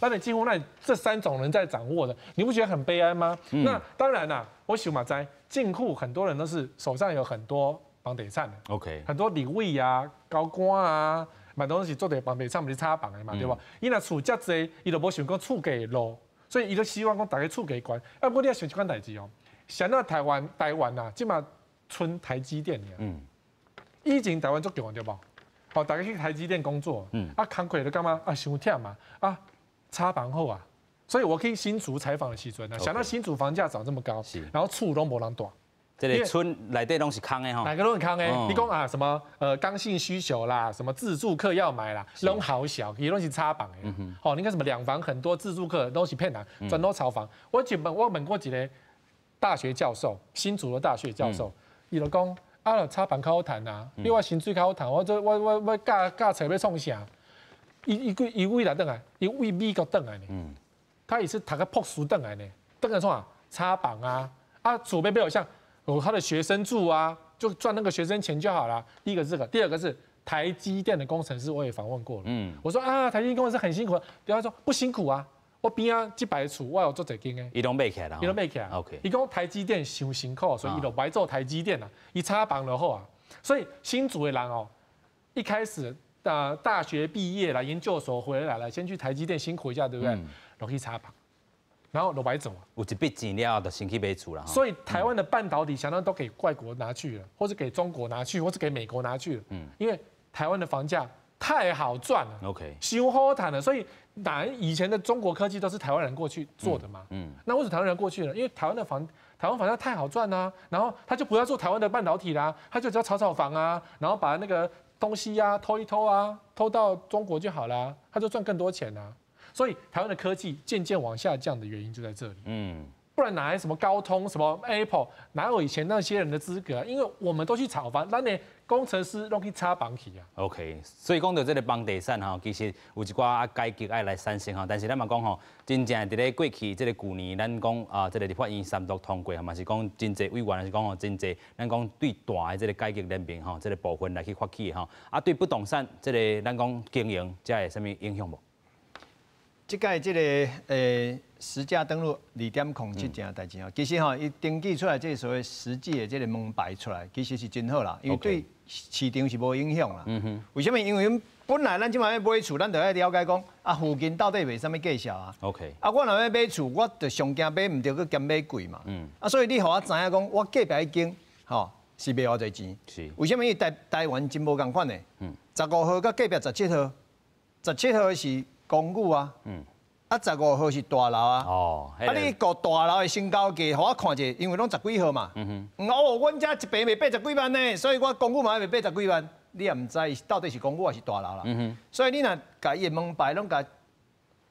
那你幾乎那這三種人在掌握的，你不覺得很悲哀嗎？那當然啦，我想嘛知政府很多人都是手上有很多房地產的。 很多立委啊、高官啊，嘛攏是做佇房地產，毋是炒房的嘛，對無？伊若厝遮濟，伊就無想講厝價落，所以伊就希望講逐家厝價懸。啊，毋過你欲想一款代誌哦，啥那台灣啊，這馬賰台積電爾。以前台灣足強對無？哦，逐家去台積電工作，啊，工課就感覺啊，傷忝嘛，啊，炒房好啊，所以我去新竹採訪的時陣啊，想到新竹房價漲這麼高，然後厝攏無人蹛。這個村內底攏是空的吼，哪個攏是空的？你講啊，什麼剛性需求啦，什麼自住客要買啦，攏好小，伊攏是炒房的。哦，你看什麼兩房很多自住客攏是騙人，全攏炒房。我問過一個大學教授，新竹的大學教授，伊就講。啊，炒房較好趁啊，你我薪水較好趁，我這我我我教教冊欲創啥？伊伊伊為哪轉來？伊為美國轉來呢？他也是讀個博士轉來呢，轉來創啥？炒房啊，啊，厝欲買予啥，有他的學生住啊，就賺那個學生錢就好了。第一個是這個，第二個是台積電的工程師，我也訪問過了。我說啊，台積電工程師很辛苦，對他說不辛苦啊，我邊仔這排厝我有足濟間的。伊攏買起來啦。伊攏買起來。 伊講台積電傷辛苦，所以伊就無愛做台積電啦，伊炒房就好啊。所以新竹的人哦，一開始大學畢業啦，研究所回來了，先去台積電辛苦一下，對不對？落去炒房，然後就無愛做。有一筆錢了後，就先去買厝啦。所以台灣的半導體相當都給外國拿去了，或者給中國拿去，或者給美國拿去了。因為台灣的房價太好賺了。 傷好趁了，所以哪以前的中國科技都是台灣人過去做的嘛。那為什麼台灣人過去了？因為台灣房價太好賺啊，然後他就不要做台灣的半導體啦，他就只要炒炒房啊，然後把那個東西啊偷一偷啊，偷到中國就好啦，他就賺更多錢啊。所以台灣的科技漸漸往下降的原因就在這裡。不然哪來什麼高通、什麼 Apple，哪有以前那些人的資格？因為我們都去炒房，咱的工程師攏去炒房去啊。 OK，所以講到這個房地產吼，其實有一寡改革愛來產生吼，但是咱嘛講吼，真正佇咧過去這個舊年，咱講啊，這個立法院三讀通過，嘛是講真濟委員，是講吼真濟，咱講對大的這個改革聯盟吼，這個部分來去發起吼，啊，對不動產這個咱講經營，這會啥物影響無？這屆這個實價登錄2.0這件代誌吼，其實吼，伊登記出來這個所謂實際的這個門牌出來，其實是真好啦，因為對市場是無影響啦。為啥物？因為本來咱這擺欲買厝，咱就愛了解講啊，附近到底賣啥物價數啊？ 啊，我若欲買厝，我就上驚買毋著，閣兼買貴嘛。啊，所以你予我知影講，我隔壁彼間吼是賣偌濟錢？為啥物？因為台灣真無仝款的。15號佮隔壁十七號，十七號是公寓啊。啊，15號是大樓啊。啊，你顧大樓的成交價，予我看者，因為攏十幾號嘛。哦，阮遮一坪賣八十幾萬呢，所以我公寓嘛愛賣八十幾萬。你也毋知到底是公寓還是大樓啦。所以你若共伊的門牌攏共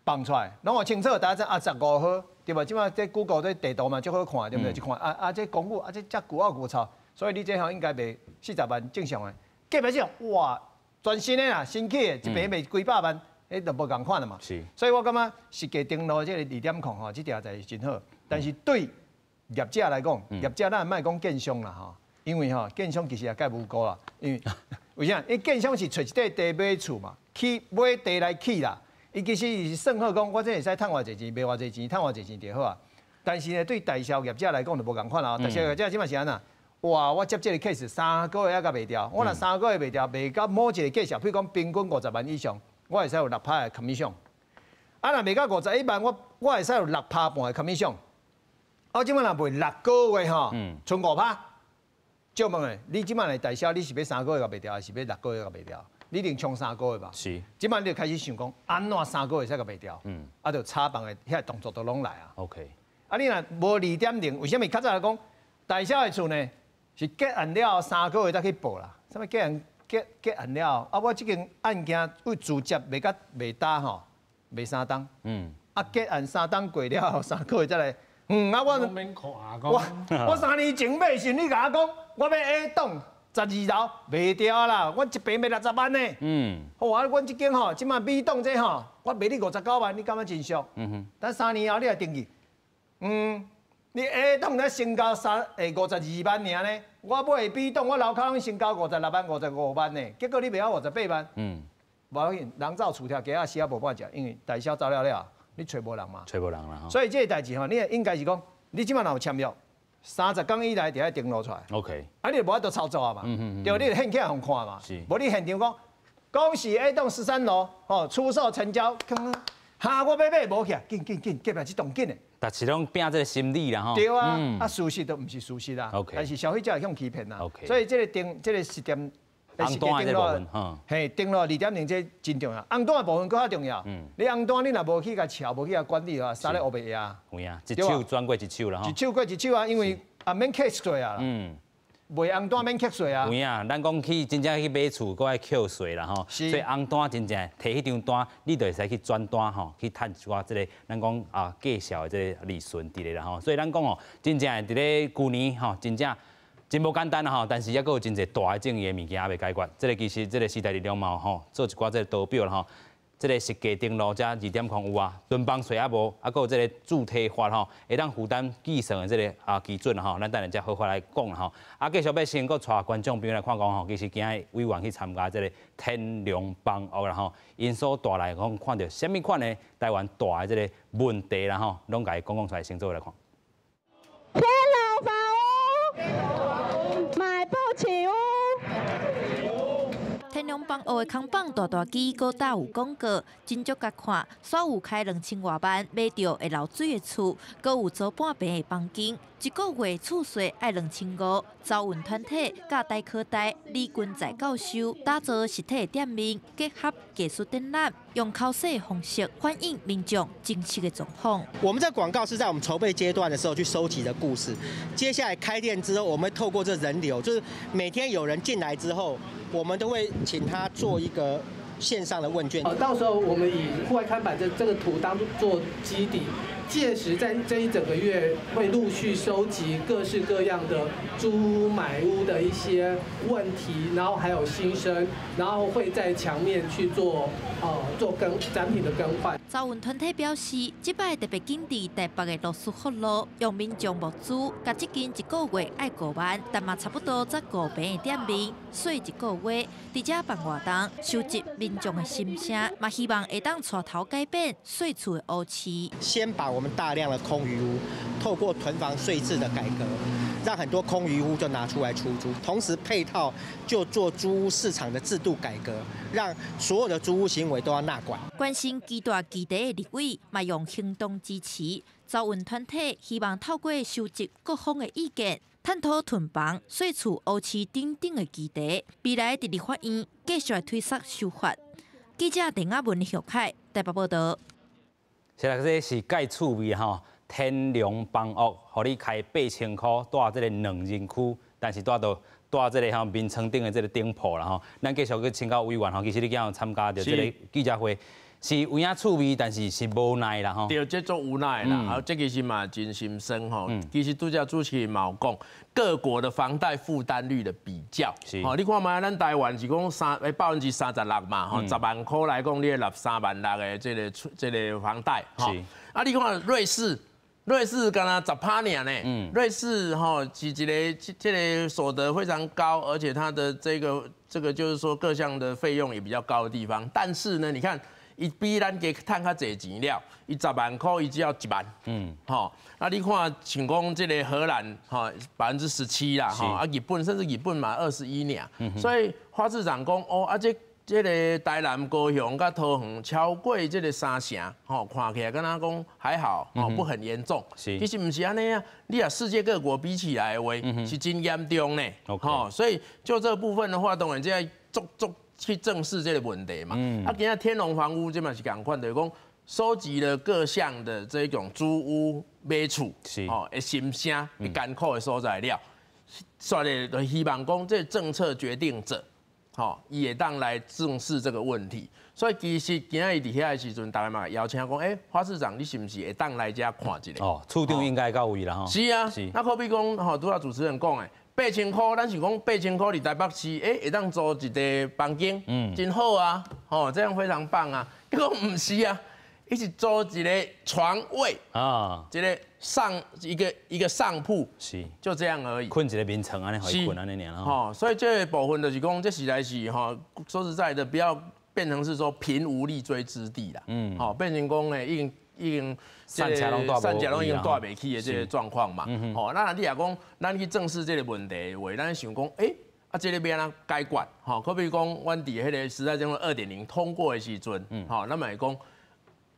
放出來，攏予清楚，大家知啊，十五號對無？這擺這 Google 這地圖嘛，足好看，對毋對？一看啊啊，這公寓啊，這遮舊啊舊臭，所以你這吼應該賣40萬正常的。隔壁這種哇，全新的啦，新起的，一坪賣幾百萬。彼就無仝款啦嘛，所以我感覺實價登錄這個2.0吼，這條代誌真好。但是對業者來講，業者咱莫講建商啦吼，因為吼建商其實也蓋無辜啦，因為為啥？因為建商是揣一塊地買厝嘛，起買地來起啦，伊其實是算好講，我這會使趁偌濟錢，賣偌濟錢，趁偌濟錢就好啊。但是呢，對代銷業者來講就無仝款啦。代銷業者這擺是按怎？哇！我接這個 case 3個月猶共賣掉，我若三個月賣掉，賣到某一個價數，譬如講平均50萬以上。我會使有6趴的 commission，啊，若賣到51萬，我會使有6.5趴的 commission。啊，這擺若賣6個月吼，賰5趴。借問的，你這擺來代銷，你是欲三個月共賣掉，還是欲6個月共賣掉？你一定衝三個月吧？是。這擺你就開始想講，按怎三個月才共賣掉？啊，就炒房的遐動作都攏來啊。 啊，你若無2.0，為啥物較早來講代銷的厝呢？是結案了後3個月才去報啦。啥物結案？結案了後，啊，我這間案件為自接賣甲賣焦吼，賣3冬。啊，結案3冬過了後，3個月才來。啊，我3年前買時，你共我講，我欲 A 棟12樓賣掉啦，我一坪賣60萬呢。好啊，阮這間吼，這擺 B 棟這吼，我賣你59萬，你感覺真俗？等3年後你來登記。你 A 棟才成交52萬爾呢，我買 B 棟，我樓跤攏成交56萬、55萬呢，結果你賣我58萬。無要緊，人走厝拆雞仔死仔無半隻，因為代銷走了了，你揣無人嘛。揣無人啦。所以這個代誌吼，你應該是講，你這擺若有簽約，30天以內就愛登錄出來。 啊，你就無法度操作啊嘛。對，你就現起來予看嘛。無你現場講，恭喜 A 棟13樓，吼，出售成交。哈，我欲買無去啊，緊緊緊，隔壁這棟緊的。但是攏拼這個心理啦吼。對啊，啊事實都毋是事實啦。 但是消費者會予欺騙啦。 所以這個定這個實點，紅單這部分，嘿，登錄2.0這真重要，紅單的部分閣較重要。你紅單你若無去共撨，無去共管理的話，啥咧烏白壓。有影，一手轉過一手啦吼。一手過一手啊，因為也免課稅啊。賣紅單免課稅啊。有影，咱講去真正去買厝，閣愛扣稅啦吼。所以紅單真正提彼張單，你就會使去轉單吼，去趁一寡這個咱講啊價數的這個利潤佇咧啦吼。所以咱講哦，真正佇咧舊年吼，真正。真無簡單吼，但是猶閣有真濟大的爭議的物件猶未解決。這个其實這个時代力量嘛吼，做一寡這个圖表啦吼。這个實價登錄遮2.0有啊，囤房稅猶無，啊，閣有這个住體法吼，會當負擔計算的這个基準吼，咱等下才好好來講吼。啊，繼續欲先閣帶觀眾朋友來看講吼，其實今日委員去參加這个天龍房屋啦吼，𪜶所帶來講看著啥物款的台灣大的這个問題啦吼，攏共伊講講出來，先做來看。天龍房屋買不起屋。天龍房屋的扛棒大大支，閣搭有廣告，真足共看。煞有開2000外萬買著會漏水的厝，閣有租半坪的房間，一個月厝稅愛2500。走運團體佮台科大李君在教授打造實體的店面，結合藝術展覽，用口說的方式反映民眾真實的狀況。我們這廣告是在我們籌備階段的時候去收集的故事，接下來開店之後，我們會透過這人流，就是每天有人進來之後，我們都會請他做一個線上的問卷。到時候我們以戶外看板這個圖當做基底，屆時在這一整個月會陸續收集各式各樣的租屋買屋的一些問題，然後還有心聲，然後會在牆面去做更展品的更換。走運團體表示，這擺特別緊佇台北的羅斯福路，用民眾募資，共這間一個月愛5萬，但嘛差不多才5坪的店面，稅一個月，佇遮辦活動，收集民眾的心聲，嘛希望會當帶頭改變稅厝的烏市。先把我們大量的空餘屋，透過囤房稅制的改革，讓很多空餘屋就拿出來出租，同時配套就做租屋市場的制度改革，讓所有的租屋行為都要納管。關心基大基地的立委嘛用行動支持，走運團體希望透過收集各方的意見，探討囤房、稅厝、烏市等等的議題，未來佇立法院繼續來推捒修法。記者鄧亞文、許凱台北報道。是啦，這是蓋趣味吼，天龍房屋，予你開8000箍蹛這个兩人區，但是蹛著蹛這个吼眠床頂的這个頂鋪啦吼。咱繼續去請教委員吼，其實你今日參加著這个記者會，是有影趣味，但是是無奈啦吼。對，這足無奈啦，啊，這其實嘛真心酸吼。其實拄才主持人嘛有講，各國的房貸負擔率的比較，吼，你看覓咱台灣是講36%嘛，吼，10萬塊來講，你會納3萬6的這个房貸，吼。啊，你看瑞士，瑞士敢若10趴爾呢，瑞士吼是一个這个所得非常高，而且它的這個就是說各項的費用也比較高的地方，但是呢，你看。伊比咱加趁較濟錢了，伊10萬塊，伊只要1萬。吼，啊，你看像講這个荷蘭，吼，17%啦，吼，啊，日本甚至日本嘛21爾，所以花市長講，哦，啊，這個台南、高雄佮桃園超過這个3成，吼，看起來敢若講還好，吼，不很嚴重。其實毋是按呢啊，你若世界各國比起來的話，是真嚴重呢。吼，所以就這個部分的話，當然這愛足足去正視這个問題嘛。啊，今仔天龍房屋這嘛是仝款，就是講收集了各項的這種租屋買厝，吼的心聲，艱苦的所在了，所以就希望講這政策決定者，吼，伊會當來正視這個問題。所以其實今仔日佇遐的時陣，大家嘛邀請講，欸，花市長，你是毋是會當來遮看一下？哦，處長應該到位啦，吼。是啊，那好比講，吼，拄仔主持人講的。8000塊，咱想講八千塊佇台北市，欸，會當租一個房間，真好啊，吼，這樣非常棒啊。結果毋是啊，伊是租一個床位啊，一個上一個一個上鋪，就這樣而已。睏一个眠床按呢，予伊睏按呢爾。吼，所以這個部分就是講，這實在是吼，說實在的，不要變成是說貧無立錐之地啦。吼，變成講咧，已經散車攏蹛散車攏已經蹛袂起的這个狀況嘛。吼，那你若講咱去正視這个問題的話，咱想講，欸，啊，這个欲按怎解決？吼，好比講，阮佇彼个時代政府2.0通過的時陣，吼，咱嘛會講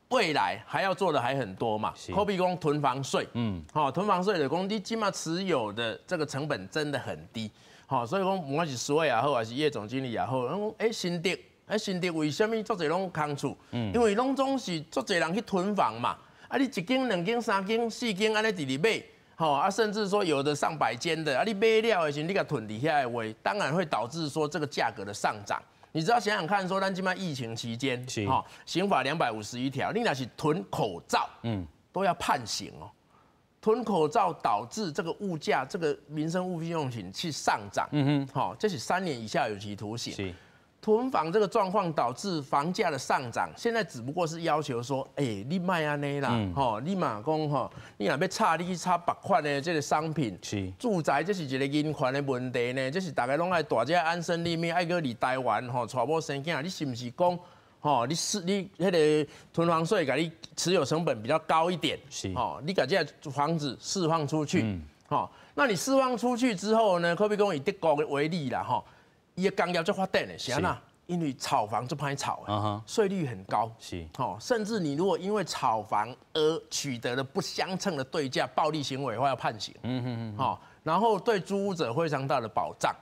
未來還要做的還很多嘛。好比講囤房稅，吼，囤房稅就是講你這馬持有的這個成本真的很低，吼，所以講不管是蘇偉也好，還是葉總經理也好，講，欸，新竹，欸，新竹為啥物足濟攏空厝？因為攏總是足濟人去囤房嘛。啊，你一間、兩間、三間、四間按呢佇咧買，吼啊，甚至說有的上百間的，啊，你買了的時陣，你共囤佇遐的話，當然會導致說這個價格的上漲。你只要想想看，說咱這馬疫情期間，吼，刑法251條，你若是囤口罩，都要判刑哦。囤口罩导致这个物价，这个民生物品用品去上涨，好，这是3年以下有期徒刑。囤房这个状况导致房价的上涨，现在只不过是要求说，哎，你莫按呢啦，吼，你嘛讲吼，你若欲炒，你去炒别款的这个商品，住宅这是一个人权的问题呢，这是大家拢爱蹛遮安身立命，爱阁伫台湾吼，娶某生囝，你是毋是讲？吼，你是你彼个囤房税，共你持有成本比较高一点，吼，你共这个房子释放出去，吼，那你释放出去之后呢？可比讲以德国为例啦，吼，伊的工业足发展的，是按怎？因为炒房足歹炒，税率很高，吼，甚至你如果因为炒房而取得了不相称的对价，暴力行为的话要判刑，吼，然后对租屋者非常大的保障，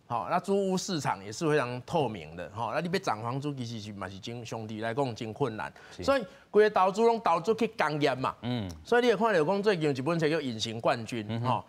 好，那租屋市场也是非常透明的，吼，那你欲涨房租其实是嘛是真相对来讲真困难，所以规个投资拢投资去工业嘛，所以你会看著讲最近有一本册叫《隐形冠军》，吼，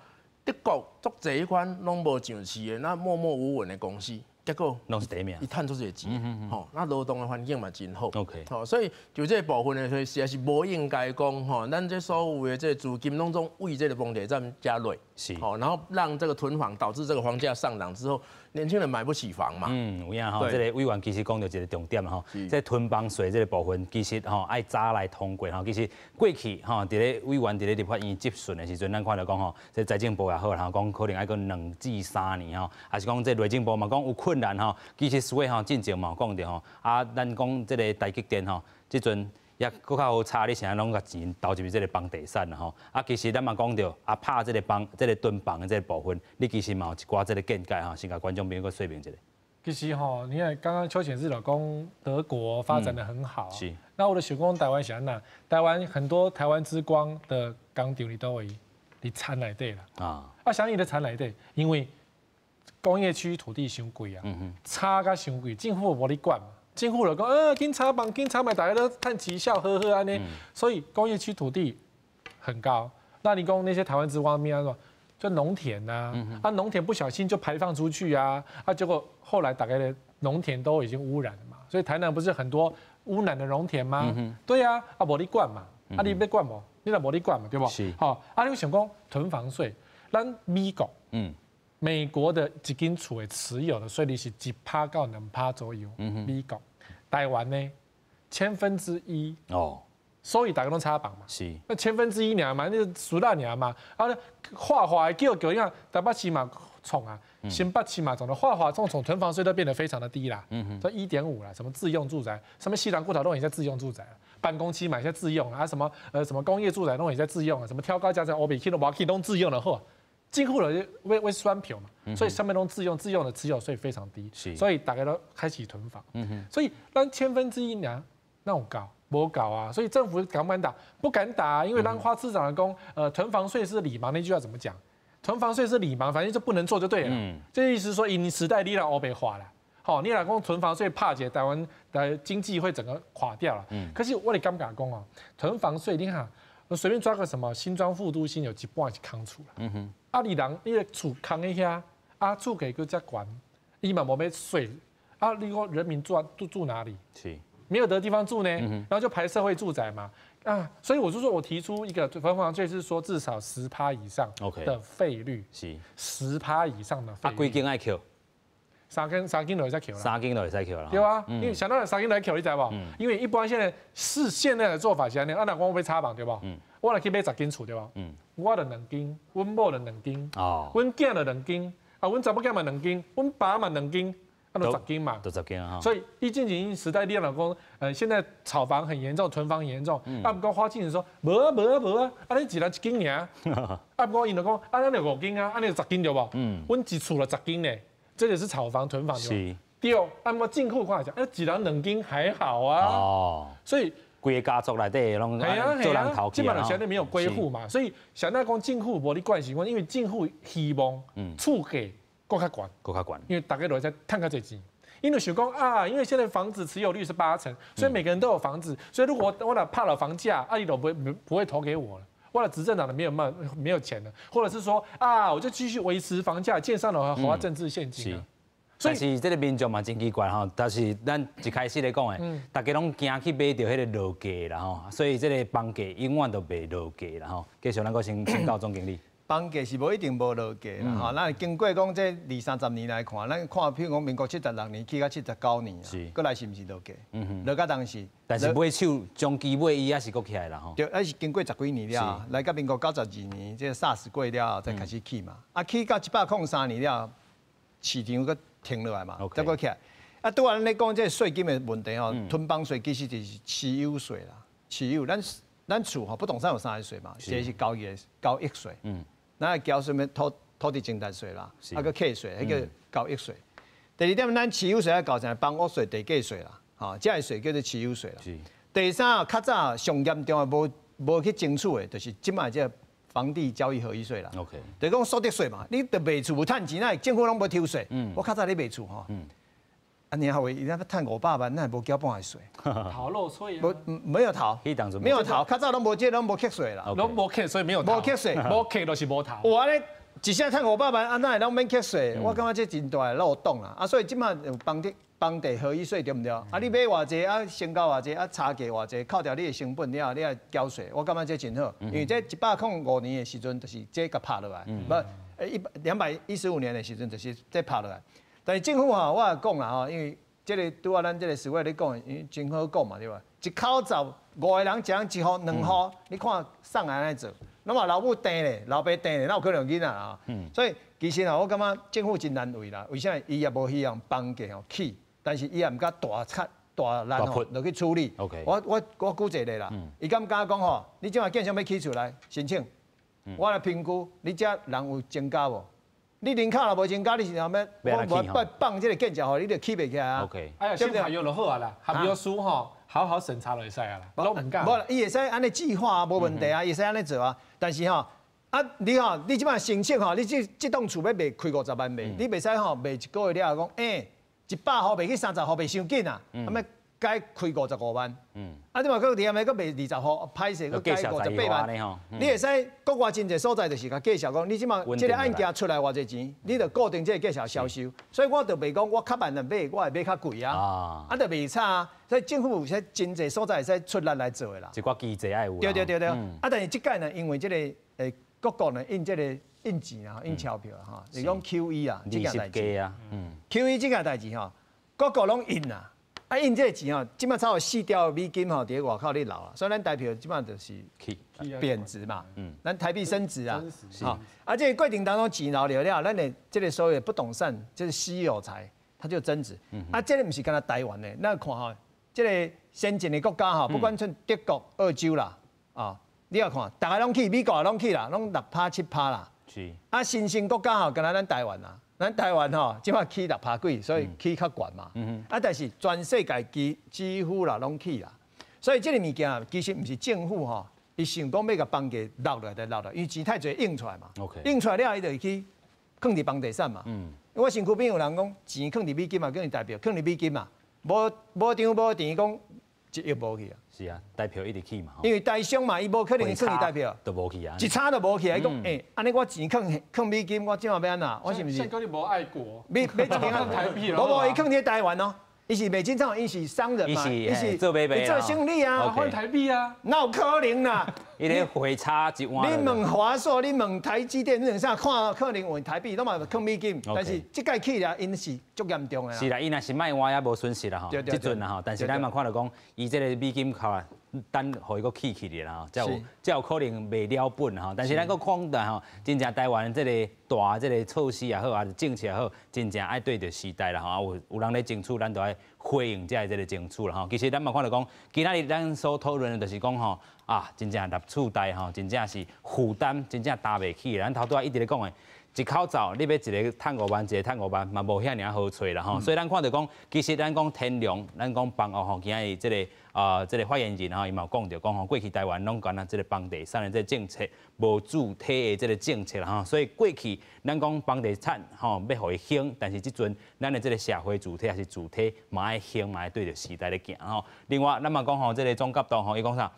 德国足济彼款拢无上市的，那默默无闻的公司，结果拢是第一名，伊趁足济钱，吼，那劳动的环境嘛真好，OK，吼，所以就这个部分呢，所以实在是无应该讲，吼，咱这所有的这个资金拢总为这个房地产加累，吼，然后让这个囤房导致这个房价上涨之后，年轻人买不起房嘛。嗯，有影吼，这个委员其实讲著一个重点吼，这囤房税这个部分其实吼爱早来通过吼，其实过去吼，伫咧委员伫咧立法院质询的时阵，咱看著讲吼，这财政部也好，吼讲可能爱阁2至3年吼，抑是讲这内政部嘛讲有困难吼，其实所以吼进前嘛有讲著吼，啊，咱讲这个台积电吼，这阵也阁较好炒，你啥拢共钱投入去这个房地产啦吼。啊，其实咱嘛讲著，啊，拍这个房、这个囤房的这个部分，你其实嘛有一寡这个见解吼，先共观众朋友阁说明一下。其实吼，你看刚刚邱显智老讲德国发展的很好，那我就想讲台湾是按怎？台湾很多台湾之光的工厂伫佗位？伫田内底啦。啊，啊，啥物伫田内底？因为工业区土地伤贵啊，炒甲伤贵，政府无咧管嘛。政府就讲，紧炒房，紧炒卖，大家都趁钱笑呵呵按呢。所以工业区土地很高。那你讲那些台湾之光，按怎？就农田呐，啊，农田不小心就排放出去啊，啊，结果后来大概的农田都已经污染了嘛。所以台南不是很多污染的农田吗？对啊，啊，无咧管嘛，啊，你欲管无？你若无咧管嘛，对无？好，啊，你想讲囤房税，咱美国，美国的一间厝的持有的税率是1趴到2趴左右。美国，台湾呢，千分之一哦，所以大家拢炒房嘛。那千分之一尔嘛，那输啦尔嘛。啊，画画的叫叫，你看台北市嘛创啊，新北市嘛创的，画画这种囤房税都变得非常的低啦。这1.5啦，什么自用住宅，什么西兰骨头都已经在自用住宅了，办公区买些自用啊，什么什么工业住宅拢也在自用啊，什么挑高架在欧比去都无去拢自用了好。政府就欲选票嘛，所以啥物拢自用，自用的持有税非常低，所以大家都开始囤房。所以咱千分之一尔，哪有够？无够啊！所以政府敢不敢打？不敢打，因为当花市长讲，囤房税是理盲那句话怎么讲？囤房税是理盲，反正就不能做就对了。这意思是说，以时代力量乌白画啦。好，你若讲囤房税拍一台湾的经济会整个垮掉了。可是我咧感觉讲哦，囤房税你看，我随便抓个什么新庄副都心有一半是空厝啦。啊，你人你的厝空伫遐，啊，厝价阁遮悬，伊嘛无欲税，啊，你讲人民住住住哪里？没有得地方住呢，然后就排社会住宅嘛，啊，所以我就说我提出一个囤房税是说至少十趴以上的费率，十趴以上的费率。啊，几间爱扣？三间三间就会使扣啦。三间就会使扣啦。对啊，因为想到三间来扣，你知无？因为一般现在是现在的做法是按呢，啊，若讲我欲炒房对无？我若去买10间厝对无？我就两间，阮某就两间，阮囝就两间，啊，阮查某囝嘛两间，阮爸嘛两间。都十间嘛，都十间啊。所以一进前时代力量讲，现在炒房很严重，囤房严重。啊，毋过花敬说，无啊无啊无啊，啊你一人一间尔。啊，毋过𪜶就讲，啊咱就五间啊，按呢十间对无？阮一厝就十间呢，这个是炒房囤房对对，啊，毋过政府看一下，哎，一人两间还好啊。哦。所以规个家族内底拢做人头基本上现在没有归户嘛，所以想那讲政府无咧管是讲，因为政府希望厝价阁较悬，阁较悬，因为大家都在趁较济钱，因为想讲啊，因为现在房子持有率是8成，所以每个人都有房子，所以如果我若拍了房价，啊，伊就不会投给我了，我的执政党的没有没没有钱了，或者是说啊，我就继续维持房价，建商的花政治献金啊，但是這个民眾嘛真奇怪吼，但是咱一開始咧講的，大家攏驚去買著彼个落價啦吼，所以這个房價永遠都袂落價啦吼。繼續咱閣先請教總經理。房價是無一定無落價啦吼，咱經過講這二三十年來看，咱看譬如講民國76年起到79年，閣來是毋是落價？落到當時。但是買手長期買伊猶是閣起來啦吼。對，猶是經過十幾年了，來到民國92年，這個 SARS 過了後，才開始起嘛。啊，起到103年了，市場閣停落來嘛，再閣起來。啊，拄仔咱咧講這個稅金的問題吼，囤房稅其實就是持有稅啦，持有咱咱厝吼不動產有三個稅嘛，一個是交易的交易稅，咱愛交啥物土地增值稅啦，啊閣契稅，彼个交易稅。第二點，咱持有稅愛交啥？房屋稅、地價稅啦，吼，這个稅叫做持有稅啦。第三，較早上嚴重的無去徵取的，就是這擺這个房地交易合一稅啦。 就是講所得稅嘛，你著賣厝無趁錢，那政府攏無抽稅。我較早咧賣厝吼，啊，你好，伊那趁500萬，那無繳半个稅。逃漏稅。無，沒有逃，沒有逃，較早攏無這攏無課稅啦。攏無課，所以沒有逃。無課稅，無課就是無逃。有按呢，一聲趁五百萬，啊，哪會攏免課稅？我感覺這真大的漏洞啦。啊，所以這擺有房地合一稅對毋對？啊，你買偌濟啊，成交偌濟啊，差價偌濟，扣掉你的成本了後，你愛繳稅。我感覺這真好，因為這105年的時陣，就是這共拍落來，無215年的時陣，就是這拍落來。但是政府吼，我也講啦吼，因為這个拄仔咱這个思維咧講，因為真好講嘛，對吧？一口罩五个人一人一戶兩戶，你看送來按呢做，攏嘛老母定咧，老爸定咧，哪有可能有囡仔啊？所以其實吼，我感覺政府真難為啦。為啥？伊也無希望房價吼起，但是伊也毋敢大拆大力吼落去處理。我舉一個例啦，伊敢敢講吼？你這擺建商欲起厝來申請，我來評估你這人有增加無？你人口若無增加，你是啥物？我無放這个建設，予你就起袂起來啊。哎呀，先合約就好啊啦，合約書吼，好好審查就會使啊啦。攏毋敢。無啦，伊會使按呢計劃啊，無問題啊，伊會使按呢做啊。但是吼，啊，你吼，你這擺申請吼，你這棟厝欲賣開50萬賣，你袂使吼賣一個月了後講，100戶賣去30戶賣傷緊啊，啊欲改開55萬。啊，你嘛閣佇遐閣賣20戶，歹勢閣改58萬。你會使國外真濟所在，就是共介紹講，你這擺這个案件出來偌濟錢，你就固定這个價錢銷售。所以我就袂講我較慢來買，我會買較貴啊，啊就袂差啊。所以政府有些真濟所在會使出力來做的啦。一寡機制愛有。對對對對。啊，但是這擺呢，因為這个各國呢印這个印錢啊，印鈔票啊，吼，是講 QE 啊，這件代誌啊。QE 這件代誌吼，各國攏印啊。啊，印這个錢吼，這擺差有4兆美金吼，佇外口咧流啊，所以咱台票這擺就是貶值嘛，咱台幣升值啊，吼，啊，這个過程當中錢流了了，咱的這个所謂不動產，就是私有財，它就增值。啊，這个毋是干焦台灣的，咱看吼，這个先進的國家吼，不管像德國、澳洲啦，啊，你也看，逐个攏起，美國也攏起啦，攏6趴7趴啦。啊，新興國家吼，干焦咱台灣啦。咱台灣吼，這擺起6趴幾，所以起較懸嘛。啊，但是全世界幾乎啦攏起啦，所以這个物件其實毋是政府吼，伊想講欲共房價落落來就落來，因為錢太濟印出來嘛。印出來了後，伊就會去囥佇房地產嘛。我身軀邊有人講，錢囥佇美金嘛，囥佇台幣，囥佇美金嘛，無無張無錢講1億無去啊。是啊，台票一直起嘛。因為台商嘛，伊無可能囥佇台票，都無去啊。一差就無去啊！伊講，欸，按呢我錢囥囥美金，我這擺欲按怎？我是毋是？憲哥你無愛國。買買一間台幣無無，伊囥佇台灣哦。伊是賣真廠，伊是商人嘛，伊是做買賣，伊做生意啊，換台幣啊，哪有可能啦？伊咧匯差一換。你問華碩，你問台積電，你問啥？看可能換台幣，攏嘛囥美金。但是這擺起來，𪜶是足嚴重的。是啦，伊若是賣換也無損失啦吼，這陣啦吼。但是咱嘛看著講，伊這个美金靠啊，等予伊閣起起咧啦吼，才有才有可能賣了本吼。但是咱閣看著吼，真正台灣這个大這个措施也好，抑是政策也好，真正愛對著時代啦吼。啊，有人咧爭取，咱就愛回應這个這个爭取啦吼。其實咱嘛看著講，今仔日咱所討論的就是講吼，啊，真正納厝貸吼，真正是負擔，真正擔袂起。咱頭拄仔一直咧講的，一口罩你欲一个趁5萬，一个趁5萬，嘛無遐爾仔好揣啦吼。所以咱看著講，其實咱講天龍，咱講房屋吼，今仔日這个啊，這个發言人吼，伊嘛有講著講吼，過去台灣攏干焦這个房地產的這个政策，無主體的這个政策啦吼。所以過去咱講房地產吼，欲予伊興，但是這陣咱的這个社會主體抑是主體嘛愛興，嘛愛對著時代咧行吼。另外，咱嘛講吼，這个總監督吼，伊講啥？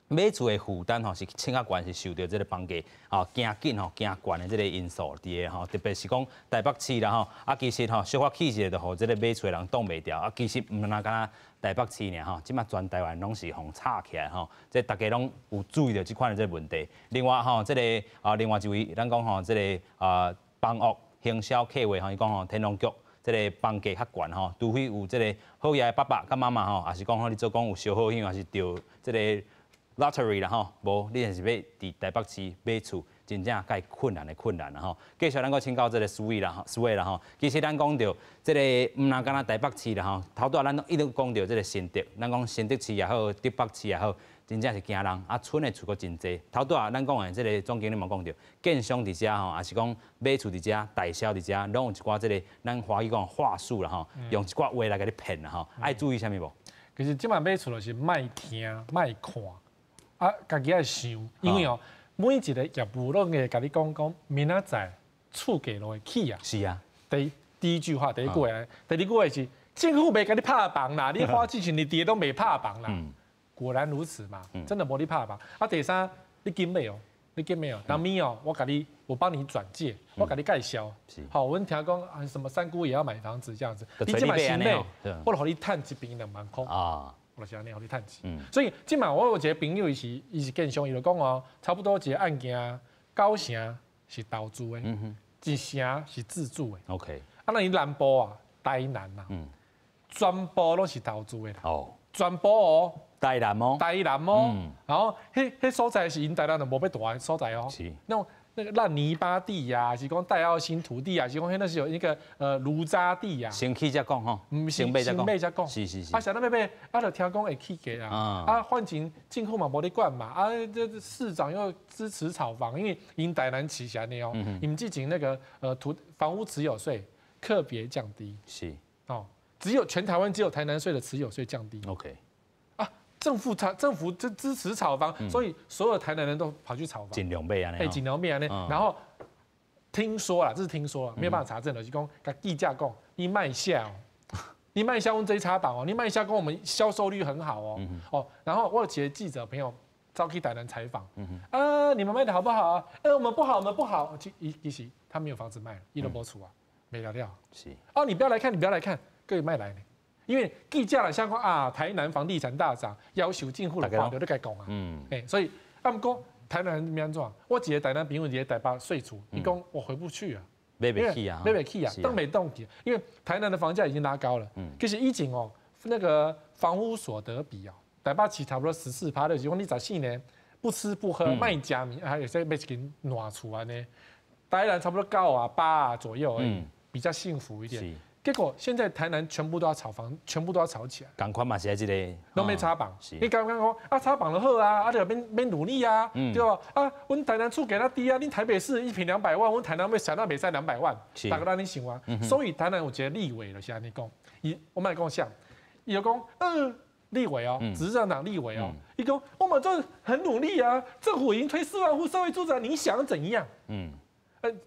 買厝的負擔吼是衝較懸，是受著這个房價吼行緊吼行懸的這个因素佇个吼，特別是講台北市啦吼，啊其實吼小可起一下就予這个買厝的人擋袂牢，啊其實毋但干焦台北市爾吼，這馬全台灣攏是予炒起來吼，這逐家攏有注意著這款的這个問題。另外吼，這个啊另外一位咱講吼，這个啊房屋行銷計劃吼，伊講吼天龍局。這个房價較懸吼，除非有這个好額的爸爸佮媽媽吼，抑是講吼你做講有燒好運，抑是著這个 lottery 啦吼，無你若是欲佇台北市買厝，真正較困難的困難啦吼。繼續咱閣請教這个書委啦吼，書委啦吼。其實咱講著這个毋但干焦台北市啦吼，頭拄仔咱一直講著這个新竹，咱講新竹市也好，竹北市也好，真正是驚人，啊，賰的厝閣真濟。頭拄仔咱講的這个總經理嘛講著，建商佇遮吼，抑是講買厝佇遮，代銷佇遮，攏有一寡這个咱華語講話術啦吼，用一寡話來共你騙啦吼，愛注意啥物無？其實這馬買厝就是莫聽，莫看，啊，家己愛想，因為哦，每一个業務攏會共你講講，明仔載厝價就會起啊。是啊。第一句話，第一句話，第二句話是政府袂共你拍房啦，你花之前你跌都袂拍房啦。果然如此嘛，真的無咧拍房。啊，第三，你緊買哦，你緊買哦，當面哦，我共你，我幫你轉介，我共你介紹。好，阮聽講啊，什麼三姑也要買房子這樣子，你這馬先買，我就予你趁一坪2萬塊。啊，我就是按呢予你趁錢。所以這馬我有一个朋友，伊是建商，伊就講哦，差不多一个案件九成是投資的，一成是自住的。 啊，那你南部啊，台南啊，全部攏是投資的啦。哦，全部哦。台南哦，台南哦，然後彼所在是𪜶台南就無欲蹛的所在哦。那種那個爛泥巴地呀，是講戴奧辛土地啊，是講彼那是有一個爐渣地呀。先起才講吼，毋是先買才講。是是是。啊，啥咱欲買，啊，就聽講會起價啊。啊，反正政府嘛無咧管嘛，啊，這市長又支持炒房，因為𪜶台南市是按呢哦，𪜶之前那個土房屋持有稅特別降低。哦，只有全台灣只有台南稅的持有稅降低。 政府就支持炒房，所以所有台南人都跑去炒房。盡量買按呢。欸，盡量買按呢。然後聽說啦，這是聽說啦，沒有辦法查證的，就是講，共記者講，你莫寫哦，你莫寫阮這炒房哦，你莫寫講我們銷售率很好哦，哦，然後我有幾個記者朋友走去台南採訪，啊，你們賣的好不好啊？我們不好，我們不好。其實他沒有房子賣，伊都無厝啊，賣了了。哦，你不要來看，你不要來看，各位莫來呢。因為記者來想講啊，台南房地產大漲，要求政府來看著你共講啊。欸，所以啊，毋過台南欲按怎？我一個台南朋友佇咧台北稅厝，伊講我回不去啊，買袂起啊，買袂起啊，當袂當去，因為台南的房價已經拉高了。其實以前哦，那個房屋所得比哦，台北市差不多14%，就是講你14年不吃不喝莫食物，還有說買一間爛厝按呢，台南差不多9啊8啊左右而已，比較幸福一點。結果現在台南全部都要炒房，全部都要炒起來。仝款嘛是這個，攏欲炒房。你剛剛講啊，炒房就好啊，啊就免努力啊，對吧？啊，阮台南厝價較低啊，恁台北市一坪200萬，阮台南欲想到袂使200萬，逐家按呢想啊。所以台南有一個立委就是按呢講，伊我莫講啥，伊就講，立委哦，執政黨立委哦，伊講我們這很努力啊，政府已經推4萬戶社會住宅，你想怎樣？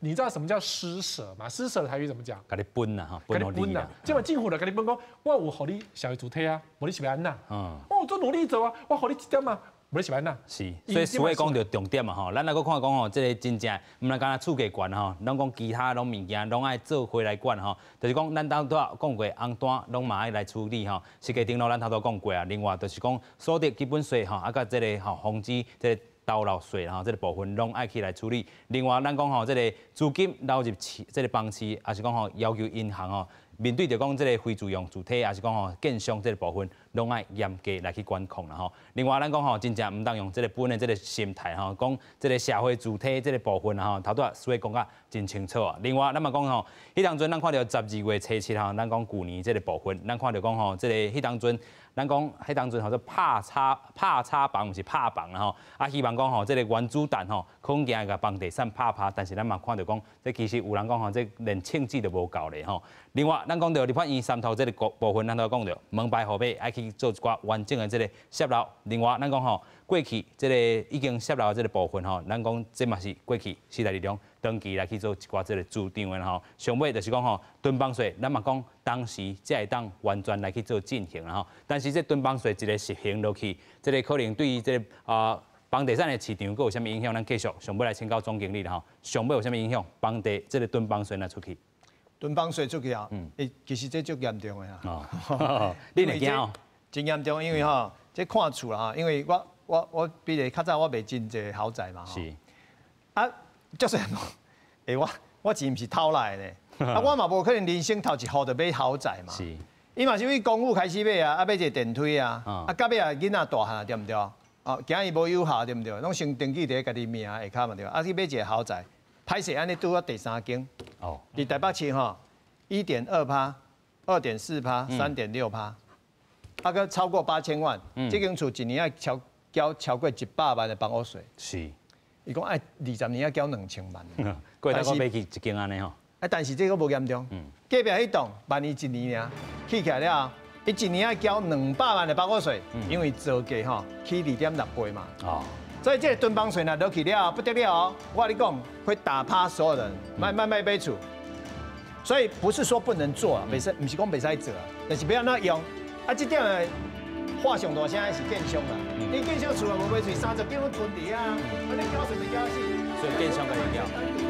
你知道什麼叫施捨嗎？施捨的台語怎麼講？共你分啦，哈，共你分啦。這馬政府就共你分講，我有予你社會住宅啊，無你是欲按怎？我做努力做啊，我予你一點啊，無你是欲按怎？是，所以書委講著重點嘛吼，咱來閣看講吼，這个真正毋但干焦厝價懸吼，攏講其他攏物件攏愛做伙來管吼，就是講咱頭拄仔講過紅單攏嘛愛來處理吼，實價登錄咱頭拄講過啊，另外就是講所得基本稅吼，啊佮這个吼房子這个投入稅吼，這个部分攏愛去來處理。另外，咱講吼，這個資金流入市，這个房市，抑是講吼要求銀行吼，面對著講這个非住用住體，抑是講吼建商這个部分，攏愛嚴格來去管控啦吼。另外，咱講吼，真正毋當用這个分的這个心態吼，講這个社會住宅這个部分吼，頭拄仔書委講甲真清楚啊。另外，咱嘛講吼，彼當陣咱看著12月初七吼，咱講舊年這个部分，咱看著講吼，這个彼當陣。咱講彼當陣號做拍炒房，毋是拍房啦吼。啊，希望講吼，這个原子彈吼，可能會共房地產拍拍，但是咱嘛看著講，這其實有人講吼，這連秤子都無夠咧吼。另外，咱講著立法院三讀這个部分，咱都講著門牌號碼愛去去做一寡完整的這个泄漏。另外，咱講吼，過去這个已經泄漏的這个部分吼，咱講這嘛是過去時代力量長期來去做一寡這个主張的吼。上尾就是講吼，囤房稅，咱嘛講當時才會當完全來去做進行啦吼。但是這囤房稅一个實行落去，這个可能對於這个房地產的市場閣有啥物影響？咱繼續上尾來請教總經理啦吼。上尾有啥物影響？房地這个囤房稅若出去？囤房稅出去啊？欸，其實這足嚴重的啊。哦，你會驚哦？真嚴重，因為吼，這看厝啦，因為我比如較早我賣真濟豪宅嘛。啊，就是欸，我錢毋是偷來的，啊，我嘛無可能人生頭一戶就買豪宅嘛。伊嘛是為公寓開始買啊，啊買一個電梯啊，啊到尾啊囡仔大漢對毋對？哦，驚伊無有效對毋對？攏先登記佇家己名下跤嘛對。啊，去買一個豪宅，歹勢按呢拄啊第三間。佇台北市吼，1.2趴、2.4趴、3.6趴，啊，閣超過8000萬。這間厝一年愛超繳超過100萬的房屋稅。伊講愛20年愛繳2000萬。過來我買去一間按呢吼。啊，但是這個無嚴重。隔壁彼棟萬一一年爾，起起來了後，伊一年愛繳200萬的房屋稅，因為造價吼起2.6倍嘛。所以這個囤房稅若落去了後不得了哦，我跟你講會打趴所有人，賣賣賣買厝。所以不是說不能做啊，袂使，毋是講袂使做啊，但是欲按怎用。啊，這點話上大聲的是建商啦，你建商厝也無賣喙，30間攏囤佇遐，啊，你繳稅袂繳死。所以建商共伊繳。